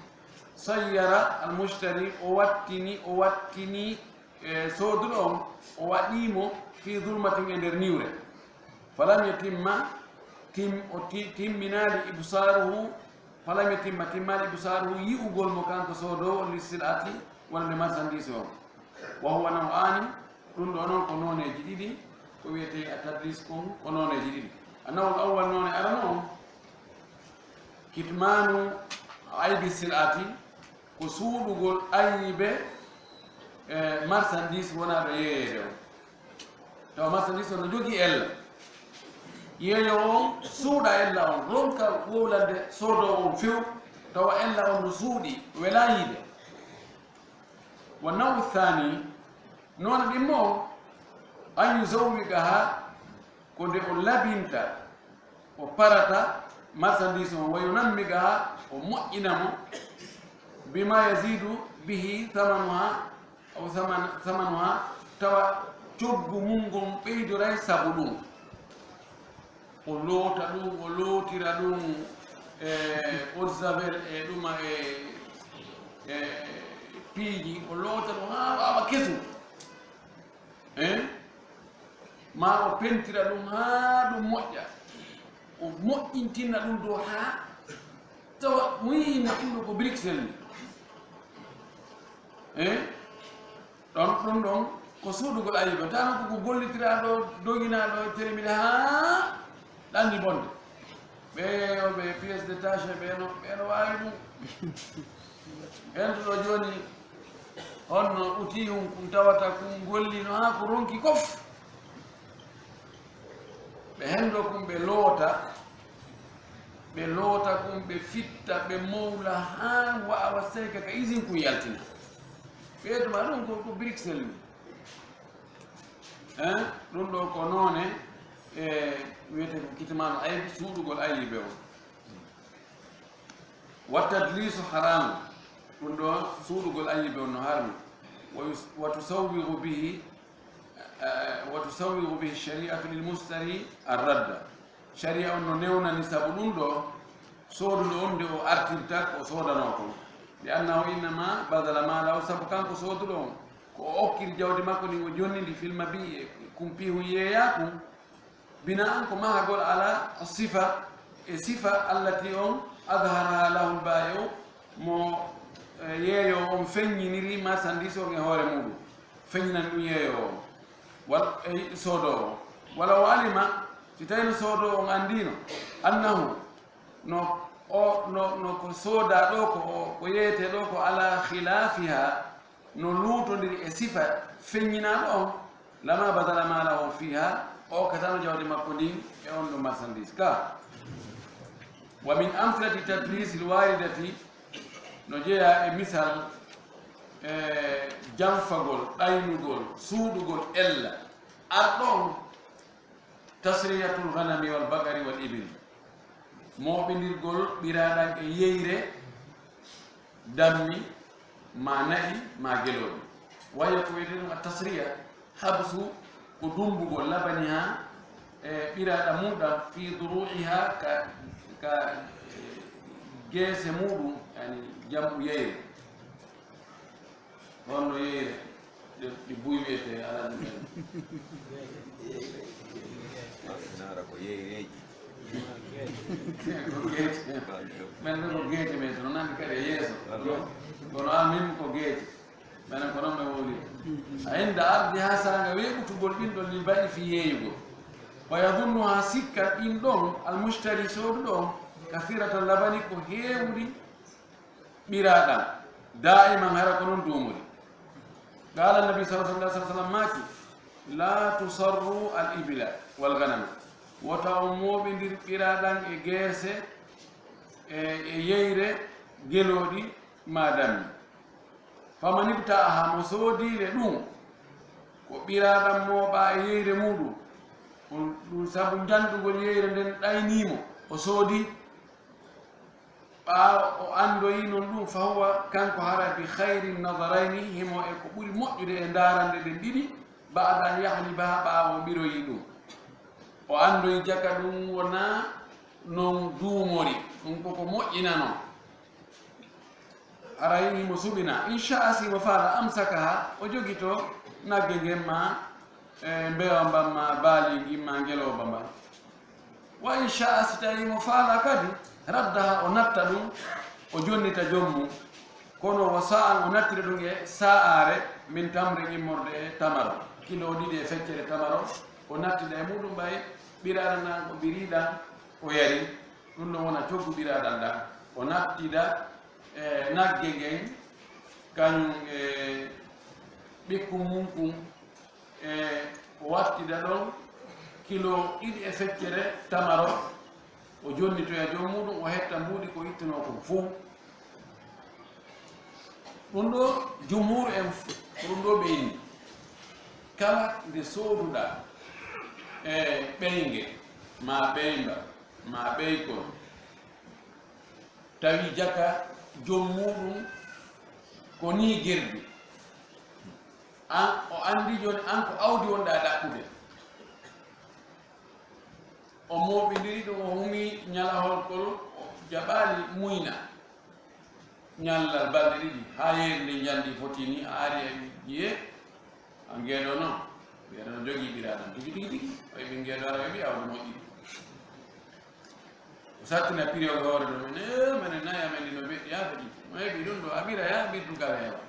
sayyara al mushtari, o wattini, o wattini, e sooduɗo on, o waɗii mo fii zulmatin, e nder niwre. Falam yatimma, tim-, o ti-, timminaali ibsaaruhu, falam yatimma, timmaali ibsaaruhu, yi'ugol mo kanko soodoowo, li sil'ati, wonande marchandise on. Wa huwa naw'aani, ɗum ɗoo noon ko nooneeji ɗiɗi, ko wiyetee a tadlis kon ko nooneeji ɗiɗi. An-naw'ul awwal, noone arano on, kitmaanu aybi sil'ati, ko suuɗugol ayibe, e, marchandise wonaaɗo yeeyeede on. Tawa marchandise on no jogii ella. Yeeyoowo on suuɗa ella on, ronka wowlande soodoowo on few, tawa ella on no suuɗi, welaa yiide. Wa naw'u thaani, noone ɗimmo on, an yuzawwigaha, ko nde o labinta, o parata marchandise on, wa yunammigaha, o moƴƴina mo, bima yazidu bihi thamanuha, aw thaman-, thamanuha, tawa coggu mun ngun ɓeydoray sabu ɗum. O loota ɗum, o lootira ɗum, e, eau de javel, e ɗuma, e, e piiji, o loota ɗum haa waawa kesum. Hein? Ma o pentira ɗum haa ɗum moƴƴa. O moƴƴintina ɗum dow haa tawa mo yi'i na ɗum ɗo ko Bruxelles ni. Hein? Ɗon, ɗum ɗon ko suuɗugol ayiba. Tan ko, ko gollitiraaɗo, doginaaɗo, termine haa ɗanni bonde. Ɓe yo ɓe pièce détachée, ɓe no, ɓe no waawi ɗum. Ɓen ɗo jooni, honno outil hun kun tawata kun golli no haa ko ronki kof. Ɓe hendo kun ɓe loota, ɓe loota kun, ɓe fitta, ɓe mowla haa waawa seyka ka usine kun yaltina. Ɓe tuma ɗum ko, ko Bruxelles ni. Hein? Ɗum ɗo ko noone, e, wiyete ko kitmaanu aybi, suuɗugol ayibe on. Wa tadlisu haramun. Ɗum ɗo suuɗugol ayibe on no harmi. Wa yus-, wa tusawwigu bihi, eh, wa tusawwigu bihi shari'atu lil mushtari ar-radda. Shari'a on no newnani sabu ɗum ɗo sooduɗo on nde o artirta ko o soodanoo kon. Li annahu innama badala maalahu, sabu kanko sooduɗo on, ko o okkiri jawdi makko ndin, o jonni ndi fil mabi'i, e kumpiihun yeeyaa kun, bina'an, ko mahagol, ala sifa, e sifa allati on Adhara lahul baa'i'u, mo, eh, yeeyoowo on feññiniri marchandise on e hoore muuɗum, feññinani ɗum yeeyoowo on, wal-, eh, soodoowo on. Walaw alima, si tawii no soodoowo on anndiino, annahu, no o, no, no ko soodaa ɗoo ko, o, ko yeeyetee ɗoo ko ala khilaafiha, no luutondiri e sifa feññinaaɗo on, lama badala maalahu fiha, o okkatano jawdi makko ndin e on ɗo marchandise ka. Wa min amthilati tadlis al waridati, no jeyaa e misal, e janfagol, ɗaynugol, suuɗugol ella arɗo on, tasriyatul ghanami wal baqari wal ibil, mooɓindirgol ɓiraaɗan e yeyre, dammi, ma na'i, ma gelooɗi. Wayyo ko wiyetee ɗum at tasriya, habsu, ko dummbugol, labaniha, e ɓiraaɗan muuɗan, fi duru'iha, ka, ka, e, geese muuɗum, yani jamɗu yeyre. Honno yeyre? Ɗi, ɗi buy wiyetee, alaa ɗum en. Naara ko yeyreeji. Ko geece. Men ko geece men, sono nandi kadi e yeeso. Kono, kono an min ko geece. Menen ko non men woni. A inda ardi ha saanga weeɓutugol ɗin ɗon lil ba'i fi yeeyugol. Fa yadunnu ha sikka ɗin ɗon almushtari sooduɗo on kasirata labani ko heewuɗi ɓiraaɗan, daa'iman hara ko non duumori. Qaala Nabi sallallahu alaihi wasallam maaki, la tusarru al ibila wal ganama. Wota on mooɓindir ɓiraaɗan e geese, e, e yeyre, gelooɗi, ma dammi. Faman ibta'aha, mo soodiire ɗum, ko ɓiraaɗan mooɓaa e yeyre muuɗum, ɗum, ɗum sabu njanɗugol yeyre nden ɗaynii mo, o soodi. Ɓaawo o anndoyi non ɗum, fa huwa, kanko hara bi khayri nadarayni, himo e ko ɓuri moƴƴude e ndaarande ɗen ɗiɗi, ba'da an yahlibaha, ɓaawo o ɓiroyi ɗum. O anndoyi jaka ɗum wonaa non duumori, ɗum koko moƴƴinanoo. Haray himo suɓina. In sha'a, si mo faala, amsakaha, o jogito nagge ngen ma, e, mbeewa mban ma, baali ngin ma, ngelooba mban. Wa in sha'a, si tawii mo faala kadi, raddaha, o natta ɗum, o jonnita joom mum. Kono wa sa'an, o nattira ɗum e sa'aare, min tamrin, immorde e tamaro. Kilo ɗiɗi e feccere tamaro, o nattida e muɗum ɓay ɓiraaɗan ɗan, o ɓiriɗan, o yari. Ɗum no wona coggu ɓiraaɗan ɗan. O nattida, e, nagge ngen, kañum e ɓikkun mun kun, e o wattida ɗon kilo ɗiɗi e feccere tamaro, o jonnitoya joom muɗum, o hetta mbuuɗi ko ittunoo kon fow. Ɗum ɗo jumhuur en f-, ko ɗum ɗo ɓe inni. Kala nde sooduɗaa e ɓeynge, ma ɓeynba, ma ɓeykol, tawi jaka joom muɗum ko nii gerdi. An, o anndi jooni an ko awdi wonɗaa ɗaɓɓude. O mooɓindiri ɗum, o humi ñalahol kol, o jaɓaali muyna. Ñallal balɗe ɗiɗi, haa yeeri nde njandi foti ni, a ari a wi, "Jiye, a ngeeɗo noon." Ngeeɗo no jogii ɓiraaɗam tigi, tigi, tigi. O heɓi ngeeɗo ara, o heɓi awdi moƴƴi. O sattina piri o hoore ɗo, men, "Eh, menen nayi amen ɗi no beɗɗi haa feƴƴiti. Mo heɓi ɗum ɗo, a ɓira yaa, ɓirdugal heewa.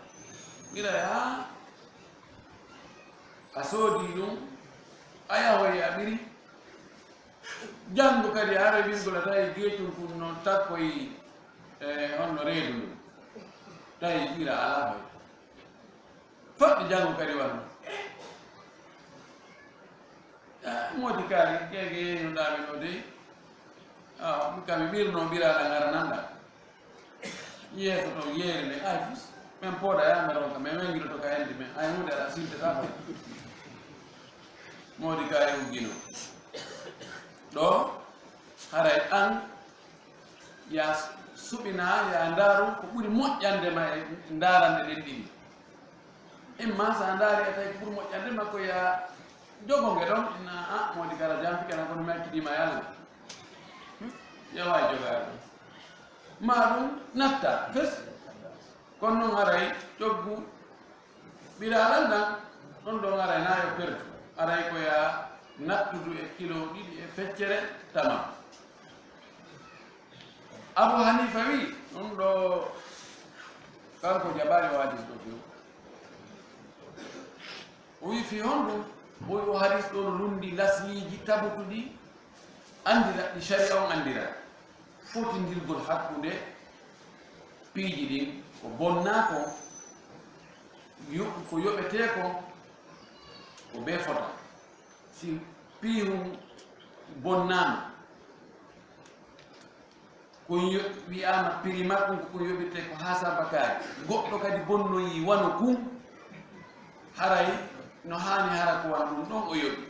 Ɓira yaa, a soodi ɗum, a yahoyi a ɓiri." Janngo kadi, a ara ɓirgol, a tawi geecol kun no takkoyi, e, honno reedu ndun. Tawi ɓira alaa fay. Faɗɗi janngo kadi wano. Eh, moodi kaari, keke yeeynoɗaa men o dey. Ah, mi kam mi ɓirno, ɓiraaɗa ngara nanɗa. Yeeso toon yeeyre nde, ay fus. Men pooɗa yaa, men ronka, men wengiroto ka hende men. Ay huunde aɗa sintetaa fay. Moodi kaari uggino. Ɗo, haray an, ya suɓinaa, ya ndaaru ko ɓuri moƴƴande ma e ndaarande ɗen ɗiɗi. Imma so a ndaari a tawi ko ɓuri moƴƴande ma ko ya jogo nge ɗon, inna, a, moodi kala jampi kana kono mi accidiima yalla. Hmm? Ya waawi jogaade ɗum. Ma ɗum natta, fes. Kono noon haray coggu ɓiraaɗan ɗan, ɗon ɗon haray na yo perdu. Haray ko ya nattudu e kilo ɗiɗi e feccere tama. Abu Hanifa wi, ɗum ɗo, kanko jaɓaali o hadis ɗo few. O wi, fii honɗum? O wi, o hadis ɗo no lundi lasliiji tabutuɗi, anndiraɗi, sharia on anndira. Fotindirgol hakkunde piiji ɗin, ko bonnaa kon, yo-, ko yoɓetee kon, ko bee fota. Si piihun bonnaama, kun yo-, wi'aama piri makkun ko kun yoɓirtee ko hasaba kaari. Goɗɗo kadi bonnoyii wano kun, haray no haani hara ko wano ɗum ɗon o yoɓi.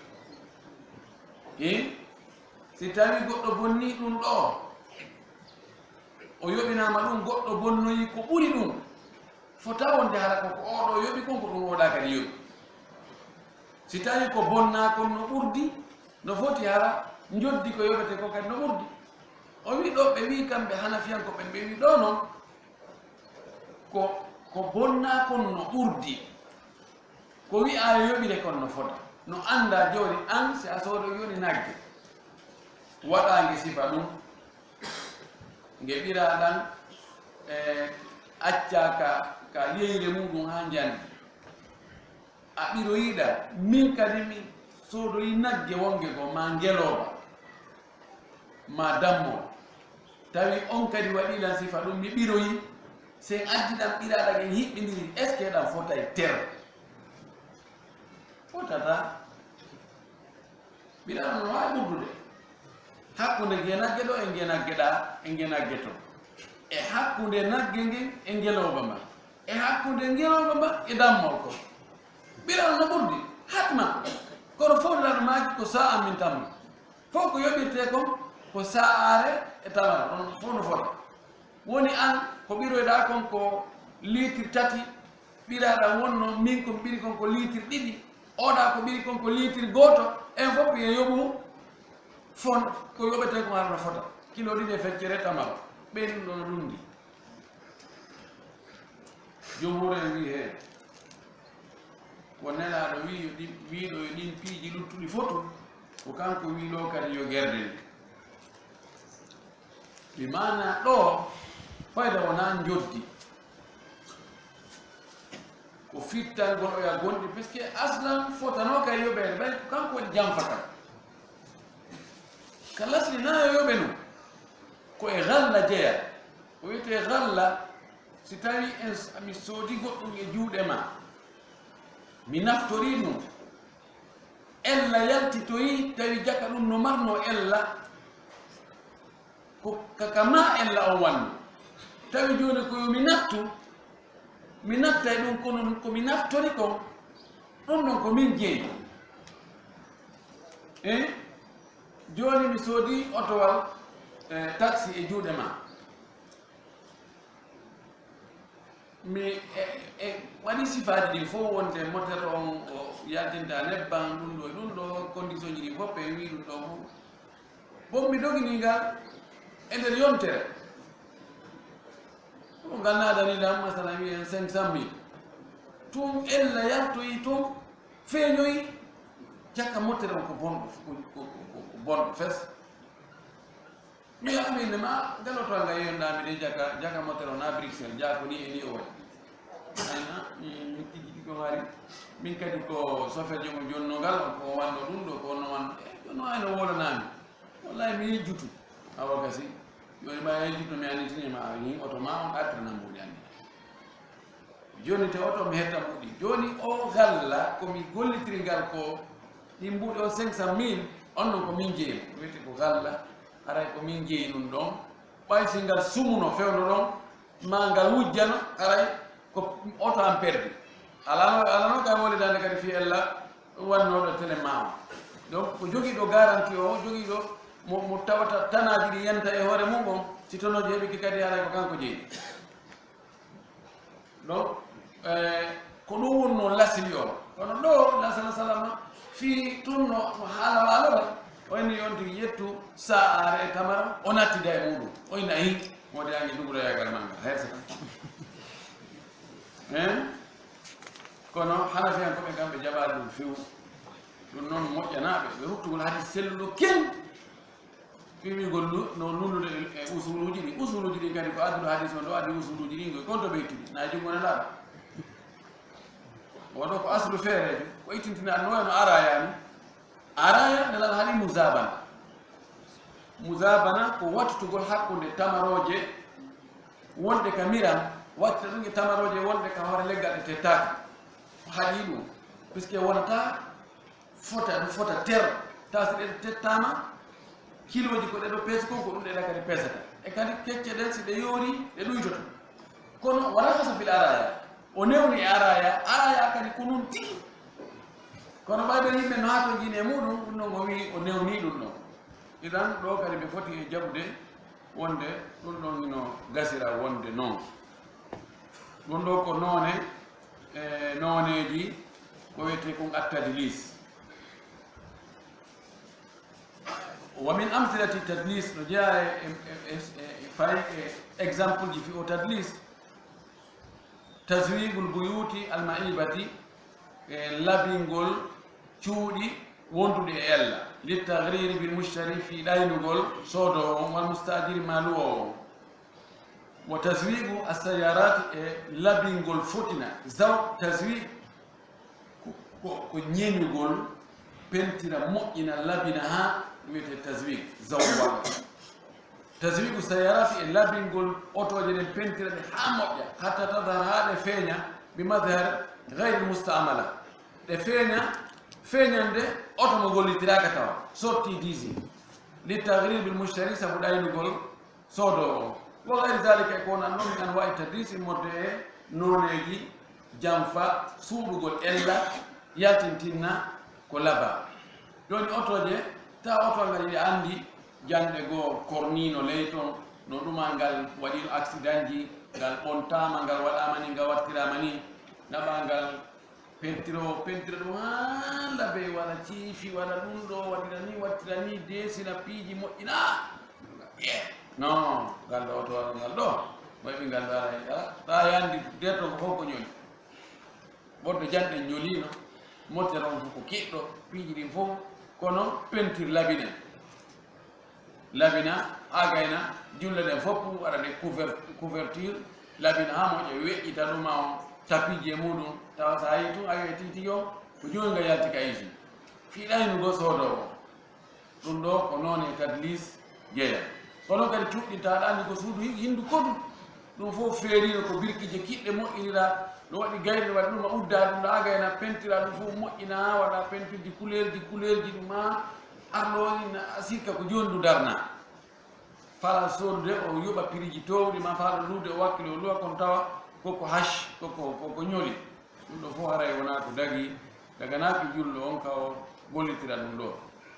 Hin? Si tawii goɗɗo bonnii ɗum ɗoo, o yoɓinaama ɗum, goɗɗo bonnoyii ko ɓuri ɗum, fota wonde hara ko ko oo ɗoo yoɓi kon, ko ɗum oo ɗaa kadi yoɓi. Si tawii ko bonnaa kon no ɓurdi, no foti hara njoddi ko yoɓetee ko kadi no ɓurdi. O wi ɗo, ɓe wi kamɓe Hanafiyankooɓe, ɓe wi ɗo non, ko, ko bonnaa kon no ɓurdi. Ko wi'aa yo yoɓire kon no fota. No anndaa jooni an, si a soodoyi jooni nagge, waɗaa nge sifa ɗum, nge ɓiraa ɗan, e accaa ka, ka yeyre muuɗum haa njandi. A ɓiroyiɗaa, min kadi mi soodoyi nagge wonnge goo, maa ngelooba, maa dammol. Tawi on kadi waɗii lan sifa ɗum, mi ɓiroyi, sen addi ɗan ɓiraa ɗan en hiɓɓindiri, est-ce que ɗan fotay ter? Fotataa. Ɓiraa ɗan no waawi ɓurdude. Hakkunde nge nagge ɗoo e nge nagge ɗaa e nge nagge ton. E hakkunde nagge ngen e ngelooba ma. E hakkunde ngelooba ma e dammol kon. Ɓiraa ɗan no ɓurdi. Hatma. Kono fof lan maaji ko sa'a min tamra. Fof ko yoɓirtee kon ko sa'aare e tamara. Ɗon fof no fota. Woni an ko ɓiroyɗaa kon ko liitir tati, ɓiraa ɗan wonno min ko mi ɓiri kon ko liitir ɗiɗi, oo ɗaa ko ɓiri kon ko liitir gooto, en fof yo yoɓu fon ko yoɓetee kon hara no fota. Kilo ɗiɗi e feccere tamaro, ɓeynum ɗoo no lundi. Jumhur en wi hee, ko Nelaaɗo wi yo ɗin, wiiɗo yo ɗin piiji luttuɗi fotu, ko kanko wi ɗoo kadi yo gerde ni. Bi maana ɗoo, fayda wonaa njoddi. Ko fittangol oya gonɗi, parce que aslan fotanoo kay yoɓeede, ɓay ko kanko waɗi janfa kan. Ka lasli naa yo yoɓe non. Ko e galla jeyaa. O wiyetee galla, si tawii en s-, mi soodi goɗɗum e juuɗe maa, mi naftorii ɗum, ella yaltitoyi, tawi jaka ɗum no marnoo ella, ko ka, ka maa ella on wanni. Tawi jooni ko yo mi nattu, mi nattay ɗum, kono ko mi naftori kon, ɗum ɗon ko min jeyi. Eh? Jooni mi soodi otowal, eh, taxi e juuɗe maa. Mi, e, e, waɗi sifaaji ɗin fof, wonde moteur on o yaltinta nebban, ɗum ɗo e ɗum ɗo, condition ji ɗin fof, ɓe wi ɗum ɗo fof. Bon, mi doginii ngal e nder yontere. Ko ngal naadani lan, masalan, wiyen cinq cent mille. Tun ella yaltoyi tun, feeñoyi, jaka moteur on ko bonɗo, ko, ko, ko, ko bonɗo fes. Mi wiya, amin, ma ngal oto ngal yonɗaa mi de jaka, jaka moteur o na Bruxelles, jaa ko ni e ni o waɗi. Ayna, mm, tigi tigi ko mari. Min kadi ko chauffeur joom jonnoo ngal, ko wanno ɗum ɗo, ko no wanno. E, jooni no ayno wowlanaa mi. Wallahi mi yejjutu. Awa gasi. Jooni ma yejjutu mi annditini ma, a yi oto ma on artirana mbuuɗi anndi. Jooni te oto mi hetta mbuuɗi. Jooni o galla ko mi gollitiri ngal ko ɗin mbuuɗi on cinq cent mille, on non ko min jeyi mo. Wiyete ko galla, haray ko min jeyi ɗum ɗon. Ɓay si ngal sumuno fewndo ɗon, ma ngal wujjano, haray ko oto an perdi. Alano, alano kay wolidande kadi fi ella ɗum wannooɗo tele ma on. Donc ko jogiiɗo garanti o, jogiiɗo mo, mo tawata tanaaji ɗi yanta e hoore mum on, si tonooji heɓike kadi haray ko kanko jeyi. Donc, eh, ko ɗum wonnoo lasli on. Kono ɗo, la sala salama, fii tun no, no haala waalata, o inni on tigi yettu sa'aare e tamara, o nattida e muɗum. O inni ayi, wonde angi duguroyagal ma ngal, hersa tan. Hein? Kono Hanafiyankooɓe kamɓe jaɓaali ɗum few. Ɗum noon moƴƴanaaɓe, ɓe ruttugol hadi selluɗo ken. Wiwigol nu-, no nunnude e, e usuluuji ɗin. Usuluuji ɗin kadi ko adduɗo hadis on ɗo addi usuluuji ɗin ko konto ɓe ittidi. Na e junngo ne laaɓa. Wonɗo ko aslu feereejo, ko ittintinaa no wayno araya ni. Araya nelal haali muzabana. Muzabana ko wattutugol hakkunde tamarooje wonde ka miram, wattita ɗum e tamarooje wonde ka hoore leggal ɗe tettaaka. Ko haɗi ɗum, puisque wonata fota, no fota ter, tawa si ɗe tettaama, kilooji ko ɗe ɗo peesi kon, ko ɗum ɗe ɗa kadi peesata. E kadi kecce ɗen, si ɗe yoori, ɗe ɗuytoto. Kono, wala hasa fil araya. O newni e araya, araya kadi ko non tigi. Kono ɓayde yimɓe no hatojini e muɗum, ɗum ɗon o wi o newni ɗum ɗon. Idan, ɗo kadi ɓe foti e jaɓude wonde ɗum ɗon hino gasira wonde non. Ɗum ɗo ko noone, e nooneeji ko wiyetee kon at-tadlis. Wa min amthilati tadlis, no jeyaa e, e, e, e, e fay, e exemple ji fi o tadlis, tazwigul buyuti al-ma'ibati, e labingol cuuɗi wonduɗi e ella, li taghriri bil mushtari, fi ɗaynugol soodoowo on, wal mustajiri ma luwoowo on. Wa tazwigu as-sayyarati, e labingol fotina, zaw tazwig, ko, ko, ko ñeñugol, pentira, moƴƴina, labina haa wiyetee tazwig, zawwaga. Tazwigu sayarati, e labingol otooje ɗen, pentira ɗe haa moƴƴa, hatta tadhar, haa ɗe feeña, bi madhar ghayril mustamala. Ɗe feeña, feeñande oto mo gollitiraaka tawa, sorti d'usine. Li taghriri bil mushtari, sabu ɗaynugol soodoowo on. Wa ghayri dhalika, e ko wonaa ɗon, min anwa'i tadlis, immorde e nooneeji janfa, suuɗugol ella, yaltintinna ko labaa. Jooni otooje, tawa oto ngal, hiɗa anndi janɗe goo korniino ley ton, no ɗuma ngal waɗiino accident ji, ngal ɓontaama, ngal waɗaama ni, ngal wattiraama ni, naɓaa ngal. Pentiroowo pentira ɗum haa labey, wala ciifi, wala ɗum ɗo, waɗira ni, wattira ni, deesina piiji moƴƴina. Eh, non, ngal ɗo oto wala ngal ɗo. Waɗi ngal ɗo, ala, ala. Ta yandi, deto ko fof ko ñoli. Ɓoddo janɗe ñoliino. Motere on fof ko kiɗɗo, piiji ɗin fof. Kono pentir labina. Labina, haa gayna, julle ɗen fof waɗa ɗe couver-, couverture, labina haa moƴƴa, weƴƴita ɗum, ma on tapiji e muɗum, tawa so a yii tun, a wi'ay tigi tigi on, ko jooni nga yalti ka usine. Fii ɗaynugol soodoowo. Ɗum ɗo ko noone tadlis jeya. Kono kadi cuuɗinta, aɗa anndi ko suudu hi-, hindu kodu. Ɗum fof feeriino ko birkije kiɗɗe moƴƴiniraa, no waɗi gayri, no waɗi ɗum a uddaa ɗum, ɗo a gayna pentira ɗum fof moƴƴinaa, waɗa pentirji kuleelji, kuleelji ɗum a arɗo on, a sikka ko jooni ndu darnaa. Fala soodude, o yoɓa piriji toowɗi, ma fala luude, o wakkilo, o luwa kon tawa koko hash, koko, koko ñoli. Ɗum ɗo fof haray wonaa ko dagii, daganaaki julɗo on ka o gollitira ɗum ɗo.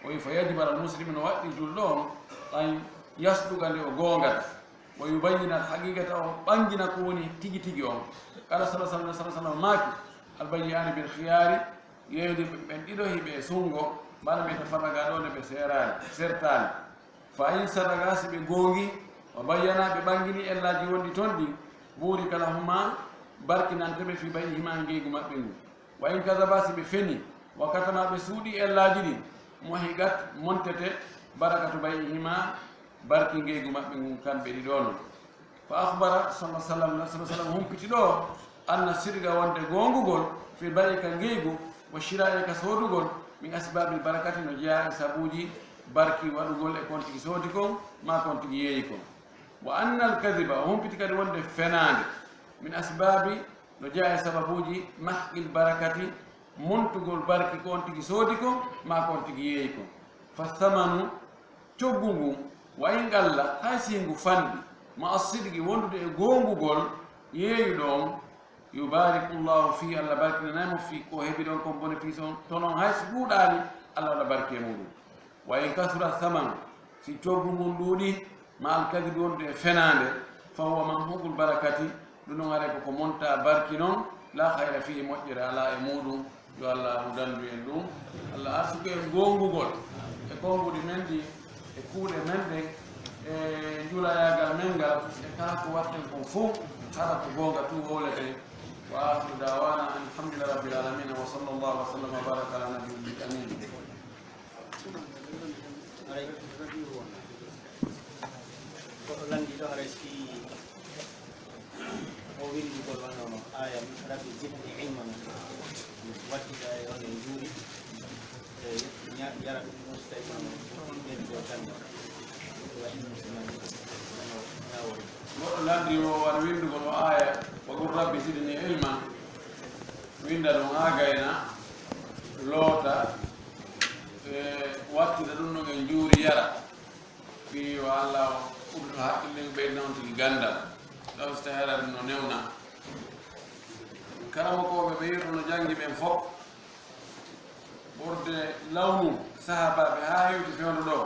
O wi, fa yajibu alal muslimi, no waɗɗi julɗo on, an yasduqa, nde o goongata, wa yubayyina al haqiqata, o ɓanngina ko woni tigi tigi on. Qala sallallahu alaihi wasallam, maaki, al bayyani bil khiyari, yeeyondirɓe ɓen ɗiɗo hiɓe e sunngo, ma lam yatafarraqa, ɗo nde ɓe seeraani, sertaani. Fa in sadaqa, si ɓe goongi, wa bayyana, ɓe ɓanngini ellaaji wonɗi ton ɗin, burika lahuma, barkinante ɓe, fi bay'ihima, e ngeygu maɓɓe ngun. Wa in kadaba, si ɓe feni, wa katama, ɓe suuɗi ellaaji ɗin, muhiqat, montete, barakatu bay'ihima, barki ngeygu maɓɓe ngun, kamɓe ɗiɗo non. Fa akhbara, sallallahu alaihi wasallam, Nabi sallallahu alaihi wasallam humpiti ɗo, anna sirqa, wonde goongugol, fi bay'i, ka ngeygu, wa shira'i, ka soodugol, min asbabil barakati, no jeyaa e sabuuji barki waɗugol e kon tigi soodi kon, ma kon tigi yeeyi kon. Wa anna al kadhiba, o humpiti kadi wonde fenaande, min asbabi, no jeyaa e sababuuji, mahqil barakati, montugol barki kon tigi soodi kon, ma kon tigi yeeyi kon. Fa thamanu, coggu ngun, wa in qalla, hay si ngu fanɗi, ma as-sidqi, wondude e goongugol, yeeyuɗo on, yubariku Llahu fihi, Allah barkinanay mo fii ko heɓi ɗon kon bénéfice on, to non hay si ɗuuɗaani, Allah waɗa barki e muɗum. Wa in kasura thamanu, si coggu ngun ɗuuɗi, ma al kadibi, wondude e fenaande, fa huwa mamhuqul barakati, ɗum ɗon haray ko ko monta barki non, la khayra fihi, moƴƴere alaa e muɗum. Yo Allah dandu en ɗum. Allah arsuku en goongugol e konnguɗi men ɗi, e kuuɗe men ɗen, e njulayaagal men ngal, e kala ko waɗten kon fof, hara ko goonga tun wowleten. Wa akhiru da'wana anil hamdulillahi rabbil alamin. Wa sallallahu wa sallam wa baraka ala nabiyil amin. Koɗo lanndi ɗo haray si o winndugol wano aaya, "Rabbi zidni ilman", wattida e on e njuuri, e yara ɗum ɗon so tawi wano ɓen ɗo tan. Waɗi ɗum si mani, wano ñaawori. Goɗɗo lanndi o wano winndugol o aaya, "Wa qul rabbi zidni ilman", winnda ɗum haa gayna, loota, e wattida ɗum ɗon e njuuri yara. Wi yo Allah o ɓurɗo haqqille ɓe nawtigi ganndal. Ɗaw so tawi haɗa ɗum no newna. Karamokooɓe ɓe yirɗo no janngi ɓen fof. Ɓurde lawnu sahaabaaɓe haa hewti fewndo ɗo.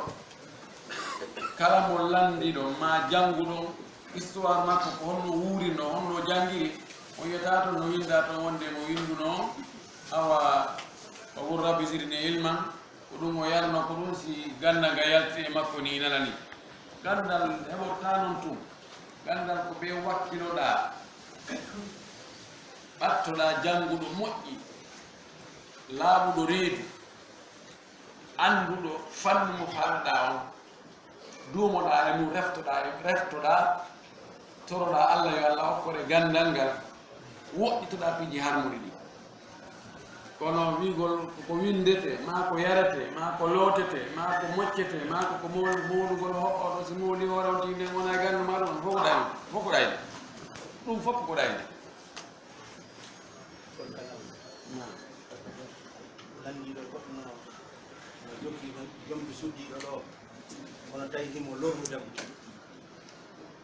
Kala mo lanndiɗo ma jannguɗo histoire makko ko honno wuurinno, honno janngiri, o yiyata toon no winnda toon wonde mo winnduno awa wa qul rabbi zidni ilman. Ko ɗum o yarno ko ɗum si ganndal ngal yalti e makko ni nana ni. Ganndal heɓortaa noon tun. Ganndal ko ɓe wakkiloɗaa, ɓattoɗaa jannguɗo moƴƴi, laaɓuɗo reedu, annduɗo fannu mo faalɗaa on. Duumoɗaa e mum, reftoɗaa e, reftoɗaa, toroɗaa Allah yo Allah hokkore ganndal ngal, woɗɗitoɗaa piiji harmuɗi ɗi. Kono wiigol ko winndete, maa ko yarete, maa ko lootete, maa ko moccete, maa ko ko mow-, mowlugol hoɗɗo si mowli hoore on tigi nden wona e ganndal maa ɗum, fof ko ɗayno, fof ko ɗayno. Ɗum fof ko ɗayno. Landiiɗo goɗɗo no, no jokki ɗon, jombi suddiiɗo ɗo, kono tawi himo lorrude mo.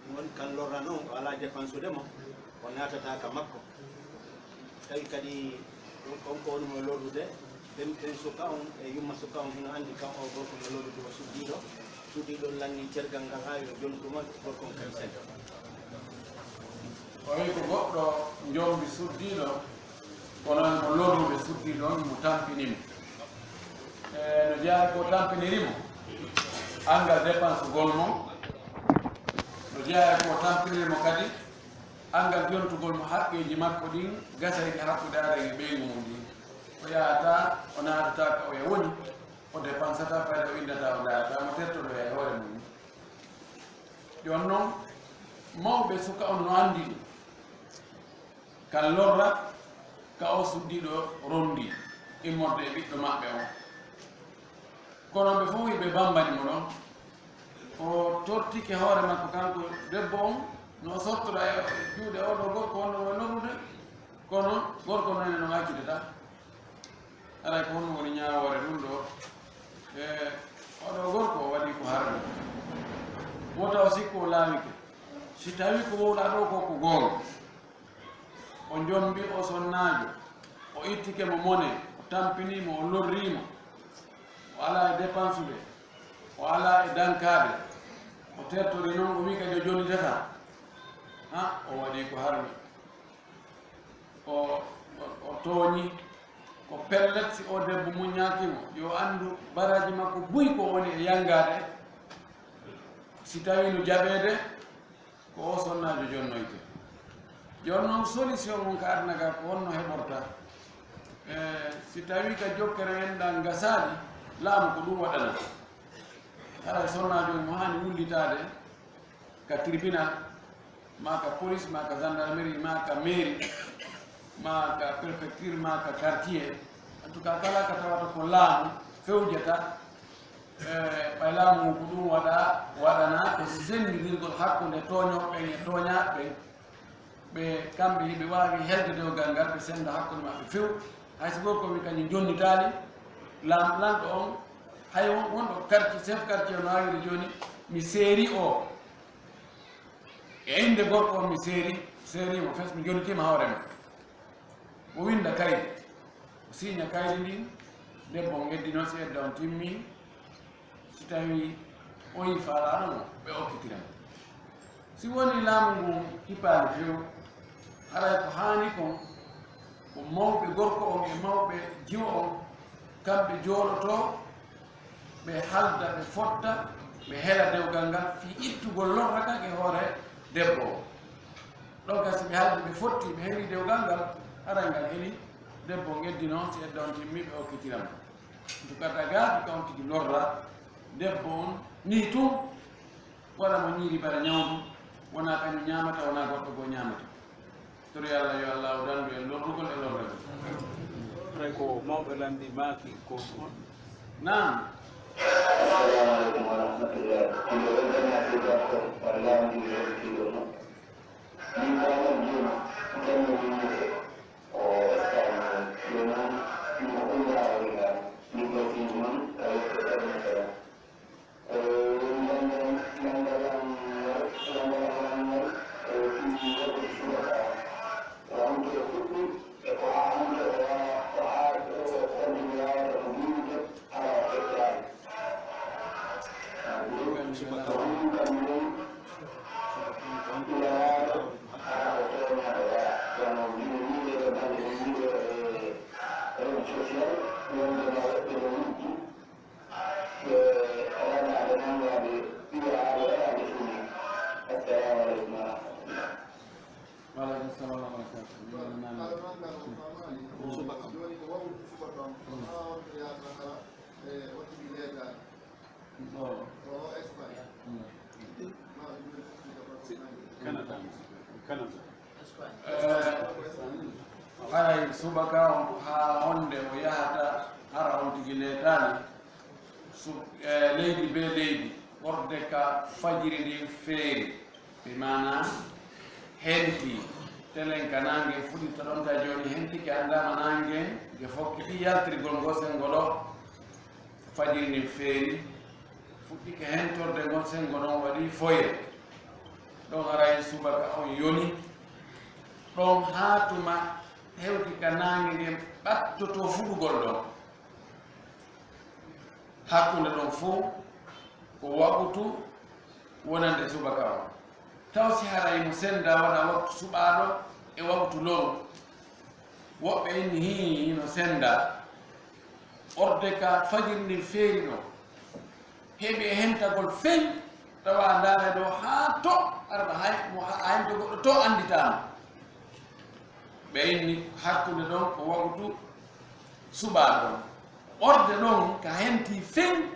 Ɗum woni kan lorrano, o alaa dépensude mo, o naatata ka makko. Tawi kadi ɗum, on ko woni mo lorrude, ɓen, ɓen suka on e yumma suka on hino anndi kan o gorko no lorrude o suddiiɗo. Suddiiɗo lanni cergal ngal haa yo jontu mo, gorko on kadi sen. O wi ko goɗɗo jombi suddiiɗo, kono en ko lorrude suddiiɗo on mo tampini mo. E, no jeyaa ko tampiniri mo, anngal dépensugol mo, no jeyaa ko tampiniri mo kadi, anngal jontugol mo haqqeeji makko ɗin, gasayɗi hakkunde aɗa e ɓeyngu mum ɗin. O yahata, o naatata ka oya woni, o dépensata fayda o inndataa, o ndaarata mo tertoɗo e hoore mum. Jooni non, mawɓe suka on no anndi ɗum. Kan lorra, ka o suddiiɗo rondi immorde e ɓiɗɗo maɓɓe on. Kono ɓe fof ɓe bambani mo ɗon. O tortike hoore makko kanko debbo on, no o sottora e juuɗe oo ɗoo gorko wonno mo e lorrude. Kono gorko on nani no accitata. Haray ko honno woni ñaawoore ɗum ɗo? E, oɗo gorko o waɗi ko harmi. Wota o sikku o laawike. Si tawi ko wowlaa ɗo ko ko goonga, o jombi o sonnaajo, o ittike mo mone, o tampini mo, o lorri mo, o alaa e dépensude, o alaa e dankaade, o tertori noon, o wi kadi o jonnitata, ha, o waɗi ko harmi. O, o, o tooñi. Ko pellet, si o debbo muññaaki mo, yo anndu baraaji makko buy ko woni e yanngaade, si tawii no jaɓeede, ko o sonnaajo jonnoyte. Jooni noon, solution on ka aduna ka ko honno heɓorta? E, si tawii ka jokkere enɗan gasaali, laamu ko ɗum waɗana. Hara sonnaajo mo haani wullitaade ka tribunal, maa ka police, maa ka gendarmerie, maa ka mairie, maa ka préfecture, maa ka quartier. En tout cas, kala ka tawata ko laamu fewjata, e, ɓay laamu ngu ko ɗum waɗa, waɗana ko senndirgol hakkunde tooñooɓe ɓen e tooñaaɓe ɓen. Ɓe, kamɓe, hiɓe waawi helde dewgal ngal, ɓe sennda hakkunde maɓɓe few. Hay so gorko wi kañum jonnitaali, laam-, lanɗo on, hay won-, wonɗo quartier, chef quartier no waawiri jooni, mi seeri o. E innde gorko on mi seeri, seeri mo fes, mi jonnitiima hoore ma. O winnda kaydi, o siiña kaydi ndin, debbo on eddi noon, si edda on timmi, si tawii o yii faalaaɗo mo, ɓe okkitira mo. Si wonii laamu ngun kippaali few, haray ko haani kon, ko mawɓe gorko on e mawɓe jiwo on, kamɓe jooɗotoo, ɓe halda, ɓe fotta, ɓe hela dewgal ngal fii ittugol lorra kan e hoore debbo on. Ɗon ka si ɓe haldi, ɓe fotti, ɓe heli dewgal ngal, haray ngal heli, debbo on eddi noon, si edda on timmi, ɓe okkitira mo. Ndu ka dagaaki ka on tigi lorra debbo on nii tun, Waɗa mo ñiiri bara ñawndu, wonaa kañum ñaamata, wonaa goɗɗo goo ñaamata. Toro yo Allah, yo Allah o danndu en lorrugol e lorragol. Haray ko mawɓe lanndii maaki ko on. Naam. Assalamu aleykum wa rahmatullah. Miɗo weltanaa Seydi Bakar, walla on ɗiɗo heɗitiiɗo mo. Min ko Amadu Juma, Ganno Minnude, ko Espagne. Yo noon, min ko Umra o wiɗaa. Min ko Sinji man, ka yetto Darou Salam. Wa aleykum salam wa rahmatullah. Subaka. Ɗo. Canada. Canada. Eh, haray subaka on, haa honde o yahata, hara on tigi leetaani. Su-, eh, leydi bee leydi, ɓorde ka fajiri ndin feeri, bi maana henti, telen ka naange fuɗirta ɗon, ta jooni henti ke anndaama naange, nge fokkiti yaltirgol ngol senngo ɗo, fajiri ndin feeri, fuɗɗike hentorde ngol senngo ɗon, waɗi foyre. Ɗon haray subaka on yoni, ɗon haa tuma hewti ka naange ngen ɓattotoo fuɗugol ɗon. Hakkunde ɗon fow ko waqutu wonande subaka on. Taw si haray mo sennda wona waqtu suɓaaɗo e waqtu loro? Woɓɓe inni hii hino sennda. Ɓorde ka fajiri ndin feeri ɗo, heɓi e hentagol feñ, tawa a ndaara ɗo haa to, arɗa hay, mo ha-, a hento goɗɗo to annditaama. Ɓe inni hakkunde ɗon ko waqtu suɓaaɗo on. Ɓorde ɗon ka henti feñ,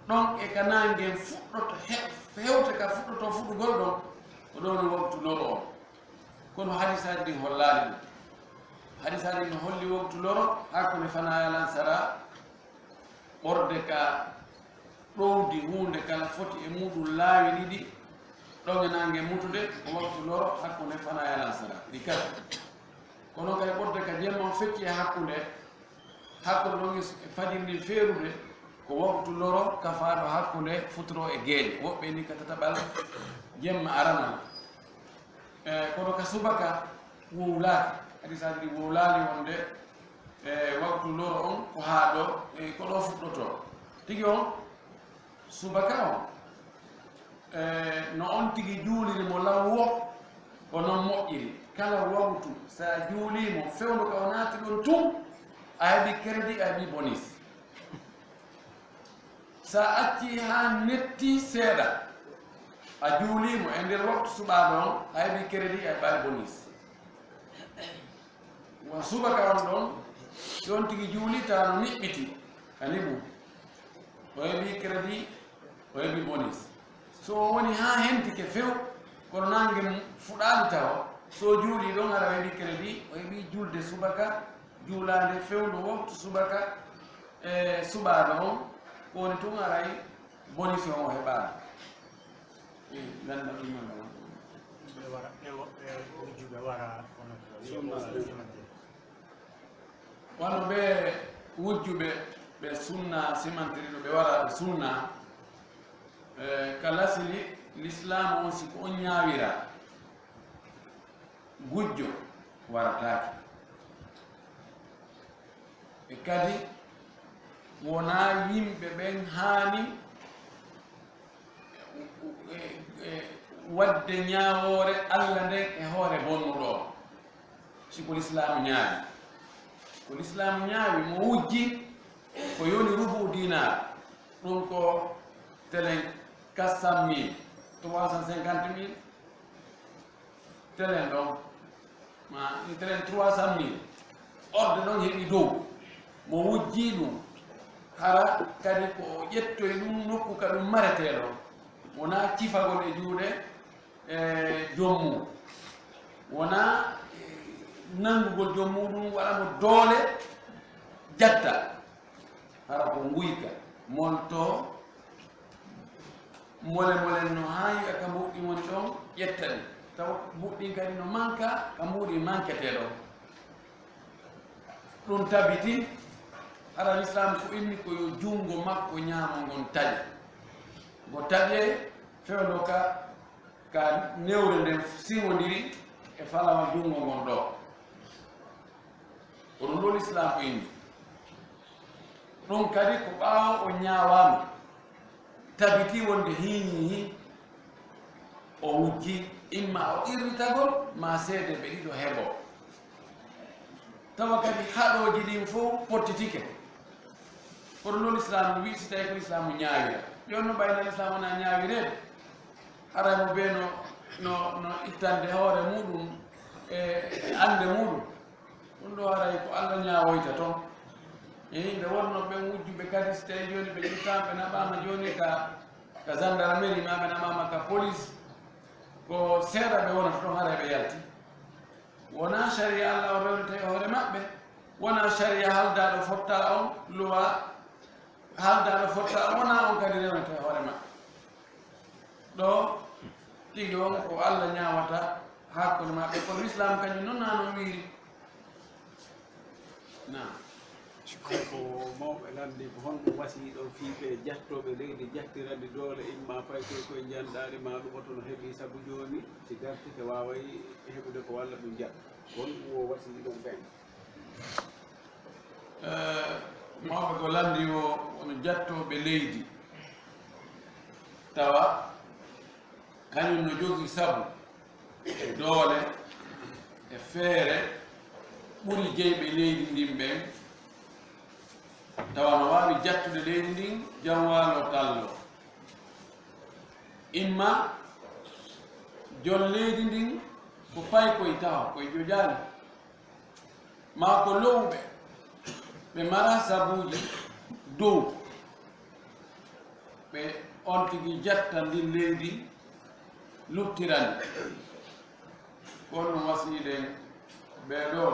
ɗon e ka naange fuɗɗoto he-, hewte ka fuɗɗoto fuɗugol ɗon, ko ɗon waqtu loro on. Kono hadisaaji ɗin hollaali ɗum. Hadisaaji ɗin no holli waqtu loro, hakkunde fanaa e alansaraa, ɓorde ka ɗowdi huunde kala foti e muuɗum laawi ɗiɗi, ɗon e naange mutude, ko waqtu loro, hakkunde fanaa e alansaraa. Ɗi kala. Kono kay ɓorde ka jemma on fecci e hakkunde, hakkunde ɗon e fajiri ndin feerude, ko waqtu loro kafaaɗo hakkunde futuro e geeƴe. Woɓɓe ni ka tataɓal jemma aranal. E, kono ka subaka wowlaaki. Hadisaaji ɗi wowlaali wonde, e, waqtu loro on ko haa ɗo, e, ko ɗo fuɗɗotoo. Tigi on, subaka on, e, no on tigi juuliri mo law wo, ko non moƴƴiri. Kala waqtu, so a juulii mo, fewndo ka o naati ɗon tun, a heɓi crédit, a heɓi bonus. So a accii haa netti seeɗa, a juulii mo e nder waqtu suɓaaɗo on, a heɓi crédit, a heɓaali bonus. Wa subaka on ɗon, si on tigi juulii, tawa no niɓɓiti, a niɓu. O heɓi crédit, o heɓi bonus. So o woni haa hentike few, kono naange mum fuɗaali taho, so o juulii ɗon, hara o heɓi crédit, o heɓi julde subaka, juulaande fewndo waqtu subaka, e suɓaaɗo on, ko woni tun haray bonus on o heɓaali. Eh, ganda ɗum non. Ɓe wara, ɓe wo-, ɓe wujjuɓe wara kono ko sunna. Wano ɓe wujjuɓe, ɓe sunna simantiri no ɓe wara ɓe sunna. Eh, ka lasili, lislaamu on, si ko on ñaawira, gujjo warataake. E kadi, wonaa yimɓe ɓen haani e, e, waɗde ñaawoore Alla nden e hoore bonnuɗo o. Si ko lislaamu ñaawi, ko lislaamu ñaawi, mo wujji ko yoni rubu dinaar, ɗum ko telen quatre cent mille, trois cent cinquante mille, telen ɗon, ma telen trois cent mille, orde ɗon heɓi dow, mo wujji ɗum, hara kadi ko o ƴettoy ɗum nokku ka ɗum maretee ɗon. Wonaa cifagol e juuɗe e joom mum. Wonaa, eh, nanngugol joom muɗum, waɗa mo doole, jatta. Hara ko nguyka, molto, mole mole no haawi ka mbuɗɗin woni ɗon, ƴetta ɗi. Tawa mbuɗɗin kadi no manka ka mbuɗi manketee ɗon. Ɗum tabiti, hara Lislaam ko inni ko yo junngo makko ñaamo ngon taƴe. Ngo taƴe fewndo ka, ka newre nden siwondiri e falawa junngo ngon ɗo. Ko ɗum ɗo Lislaam ko inni. Ɗum kadi ko ɓaawo o ñaawaama. Tabiti wonde hiiñii, o wujji, imma o qirritagol, ma seedeeɓe ɗiɗo heɓo. Tawa kadi haɗooji ɗin fof pottitike. Kono noon Islaamu wii, si tawii ko Islaamu ñaawira, jooni no ɓayna Islaamu wona ñaawireede, haray mo bee no, no, no ittande hoore muɗum e, e annde muɗum. Ɗum ɗo haray ko Alla ñaawoyta toon. E nde wonnoo ɓen wujjuɓe kadi, si tawii jooni ɓe ƴettaama, ɓe naɓaama jooni ka, ka gendarmerie, maa ɓe naɓaama ka police, ko seeɗa ɓe wonata toon, haray ɓe yalti. Wonaa sariya Alla on rewnata e hoore maɓɓe, wonaa sariya haaldaaɗo fotta on, luwa haaldaaɗo fotta on, wonaa on kadi rewnata e hoore maɓɓe. Ɗo tigi on ko Alla ñaawata hakkunde maɓɓe, kono Lislaam kañum noon naa noon wiiri. Naam. Ko mawɓe lanndii ko honɗum wasiyii ɗon fii ɓe jattooɓe leydi, jattirandi doole, imma paykoy koye njanɗaari, maa ɗum oto no heɓii, sabu jooni si dartike waaway heɓude ko walla ɗum jaɓa. Ko honɗum o wasiyii ɗon ɓen? Eh, mawɓe ko lanndii o, wono jattooɓe leydi, tawa kañum no jogii sabu e doole e feere ɓuri jeyɓe leydi ndin ɓen, tawa no waawi jattude leydi ndin, jam waalo tallo. Imma jon leydi ndin ko paykoy taho, koye jojaani. Maa ko lowɓe, ɓe mara sabuuji dow, ɓe on tigi jatta ndin leydi, luttirani. Kono wasiiɗen ɓee ɗoo,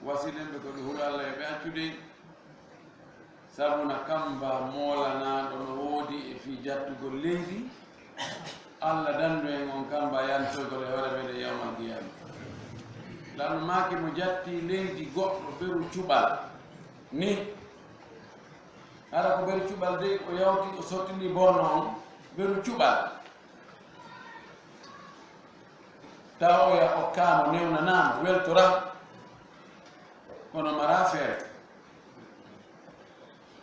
wasiiɗen ɓe ko ɓe hula Alla e ɓe accude. Sabu na kamba moolanaaɗo no woodi e fii jattugol leydi, Alla dandu en on kamba yantoygol e hoore meɗen yawmal qiyaama. Lanɗo maaki mo jatti leydi goɗɗo beru cuɓal ni, hara ko beru cuɓal dey o yawti o sottini borno on beru cuɓal. Tawa oya okkaama, newnanaama, weltoraa, kono maraa feere.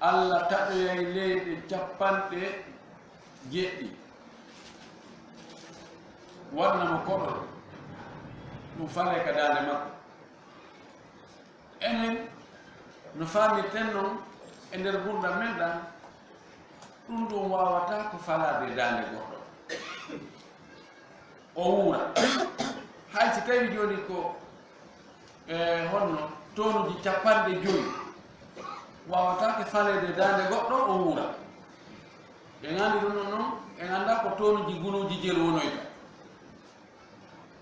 Alla taƴoyay leyɗe capanɗe jeeɗiɗi, waɗna mo koɗol, ɗum falee ka daande makko. Enen no faamirten non e nder ngurndan men ɗan, ɗum ɗum waawataa ko falaade e daande goɗɗo. O wuura. Hay si tawii jooni ko, e, honno toonuuji capanɗe jowi waawataake faleede e daande goɗɗo, o wuura. En anndi ɗum ɗon non, en anndaa ko toonuuji gunuuji jelu wonoyta.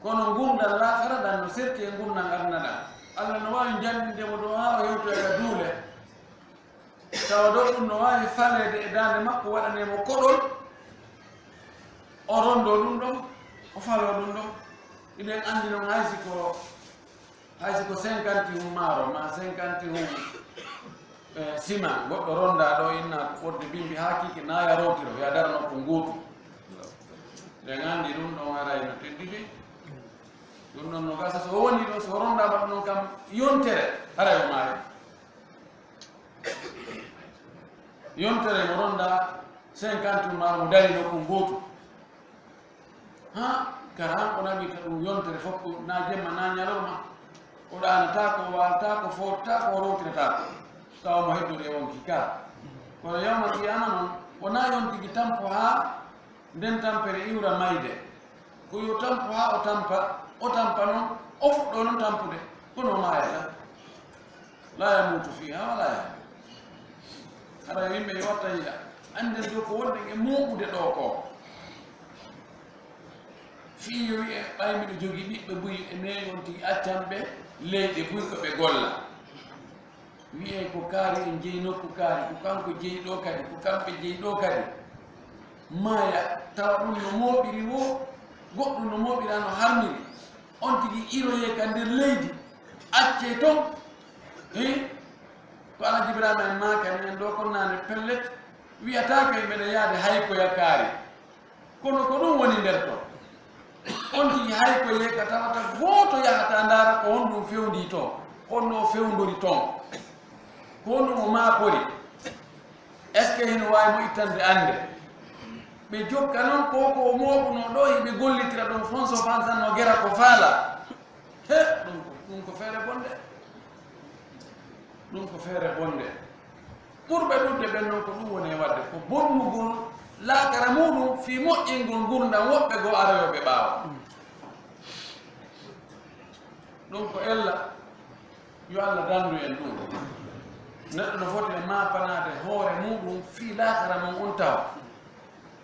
Kono ngurndan laakara ɗan no serti e ngurndan aduna ɗan. Alla no waawi janndinde mo ɗoo haa o hewtoya ka duule. Tawa ɗoo ɗum no waawi faleede e daande makko, waɗanee mo koɗol, o ronndoo ɗum ɗon, o faloo ɗum ɗon. Hiɗen anndi non hay si ko, hay si ko cinquante hum maaro, maa cinquante hum, eh, sima, goɗɗo ronndaa ɗoo inna ko ɓodde bimbi haa kiike naaya rowtiro, yo a dara nokku ngootu. Hiɗen anndi ɗum ɗon haray no tedditi. Ɗum ɗon no gasa, so o woni ɗon, so o ronndaama ɗum ɗon kam yontere, haray o maayi. Yontere mo ronndaa cinquante hum maaro mo dari nokku ngootu. Haa kara han o naɓirta ɗum yontere fof, na jemma na ñalorma. O ɗaanataako, o waalataako, o footaako, o rowtirataako. Tawa mo heddori e wonki ka. Kono yawmal qiyaama non, wonaa yon tigi tampo haa nden tampere iwra mayde. Ko yo tampo haa o tampa, o tampa non, o fuɗɗoo non tampude. Kono o maayata. Laa yamuutu fiihaa wa laa yahyaa. Hara yimɓe yo watta yiɗa. Annden dow ko wonɗen e muuɓude ɗoo ko. Fii yo wi'e, ɓay miɗo jogii ɓiɓɓe buy e neeyo, on tigi accan ɓe leyɗe buy ko ɓe golla. Wi'e ko kaari en jeyi nokku kaari, ko kanko jeyi ɗoo kadi, ko kamɓe jeyi ɗoo kadi. Maaya, tawa ɗum no mooɓiri woo, goɗɗum no mooɓira no harmiri. On tigi iroyee ka nder leydi, accee ton. Hii, ko Alhaji Ibrahima en maakani en ɗoo kon naane pellet, wiyataake meɗen yaade Haykoya kaari. Kono ko ɗum woni nder ton. On tigi Haykoyee ka tawata gooto yahata ndaara ko honɗum fewndii ton, honno o fewndori ton, ko honɗum o maakori. Est ce que hino waawi mo ittande annde? Ɓe jokka non ko, ko o mooɓunoo ɗoo, hiɓe gollitira ɗum, fon so fansanno gera ko faala. He, ɗum ko, ɗum ko feere bonde. Ɗum ko feere bonde. Ɓurɓe ɗuuɗde ɓen non ko ɗum woni e waɗde, ko bonnugol laakara muuɗum fii moƴƴingol ngurndan woɓɓe goo aroyooɓe ɓaawo. Ɗum ko ella, yo Allah danndu en ɗum. Neɗɗo no foti e maapanaade hoore muuɗum fii laakara mum on tawa.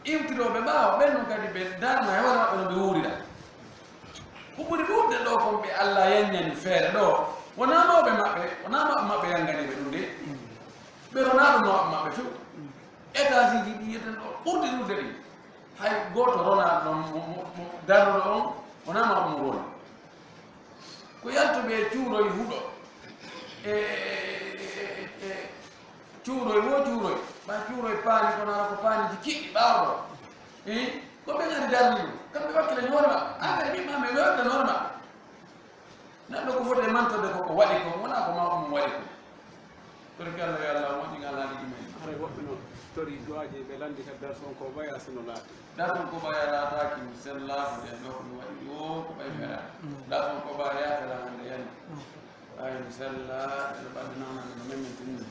Iwtirooɓe ɓaawo ɓen non kadi ɓe ndaarna e hoore maɓɓe no ɓe wuurira. Ko ɓuri ɗuuɗde ɗoo kon ɓe Allah yaññani feere ɗoo, wonaa mawɓe maɓɓe, wonaa mawɓe maɓɓe yanngani ɓe ɗum de. Ɓe ronaa ɗum mawɓe maɓɓe few. Étageji ɗi yiyeten ɗoo ɓurɗi ɗuuɗde ɗin, hay gooto ronaa ɗon mo, mo, mo darnuɗo on, wonaa mawɓe mo roni. Ko yaltuɓe e cuuroy huɗo, e, e, e, e, e cuuroy woo cuuroy, ɓay cuuroy paani, kono hara ko paaniji kiɗɗi ɓaawo ɗoo. Ii, ko ɓe ngari darni ɗum. Kamɓe wakkilani hoore maɓɓe. An kadi ɓiɓɓe maɓɓe, ɓe wakkilani hoore maɓɓe. Neɗɗo ko foti e mantorde ko ko waɗi kon, wonaa ko mawɓe mum waɗi kon. Torki Allah, yo Allah moƴƴin alhaaliiji men. Haray woɓɓe no tori du'aaji, ɓe lanndi kadi darsu on ko baya sino laati. Darsu on ko baya laataaki, mi sellaaka, nden ɗoo ko mi waɗi ɗoo ko ɓay fera. Darsu on ko baya yaafela hannde yani. Ay, mi sella, ɓe ɓadde nana, no memmen tinni.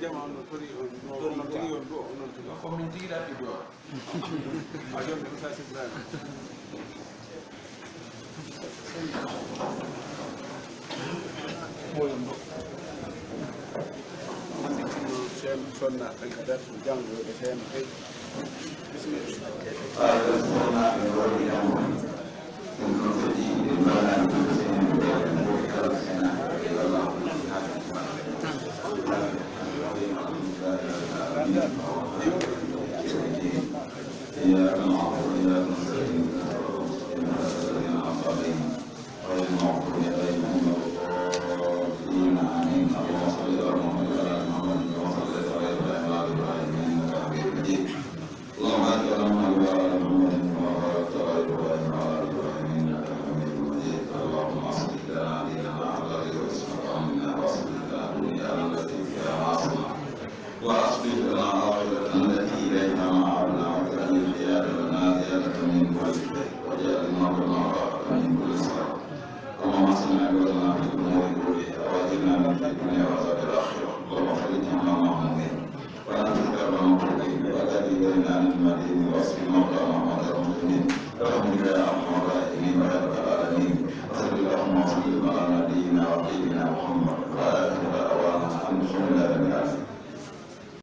Jama on no tori on, no tori on du'a, on non tigi. Ko min tigi ɗaɓɓi du'a. A jonde Oustaz Ibrahima. Hannde ko seen sonna tan ka darsu janngo, yo ɓe teema tey. Bismillah. إياك نعبد وإياك نستعين. اهدنا الصراط المستقيم. صراط الذين أنعمت عليهم. غير المغضوب عليهم ولا الضالين. آمين. اللهم صل على محمد وعلى آل محمد كما صليت على إبراهيم وعلى آل إبراهيم إنك حميد مجيد. اللهم بارك على محمد وعلى آل محمد كما باركت على إبراهيم وعلى آل إبراهيم إنك حميد مجيد. اللهم أصلح لنا ديننا الذي هو عصمة أمرنا وأصلح لنا دنيانا التي فيها معاشنا وأصلح لنا آخرتنا التي إليها معادنا واجعل الحياة لنا زيادة من كل خير واجعل الموت لنا راحة من كل شر. اللهم أحسن عاقبتنا في الأمور كلها وأجرنا من خزي الدنيا وعذاب الآخرة. اللهم فرج هم المهمومين وأنفس كرب المكروبين وقض الدين عن المدينين واشف مرضانا ومرضى المسلمين برحمتك يا أرحم الراحمين ويا رب العالمين. وصل اللهم وسلم على نبينا وحبيبنا محمد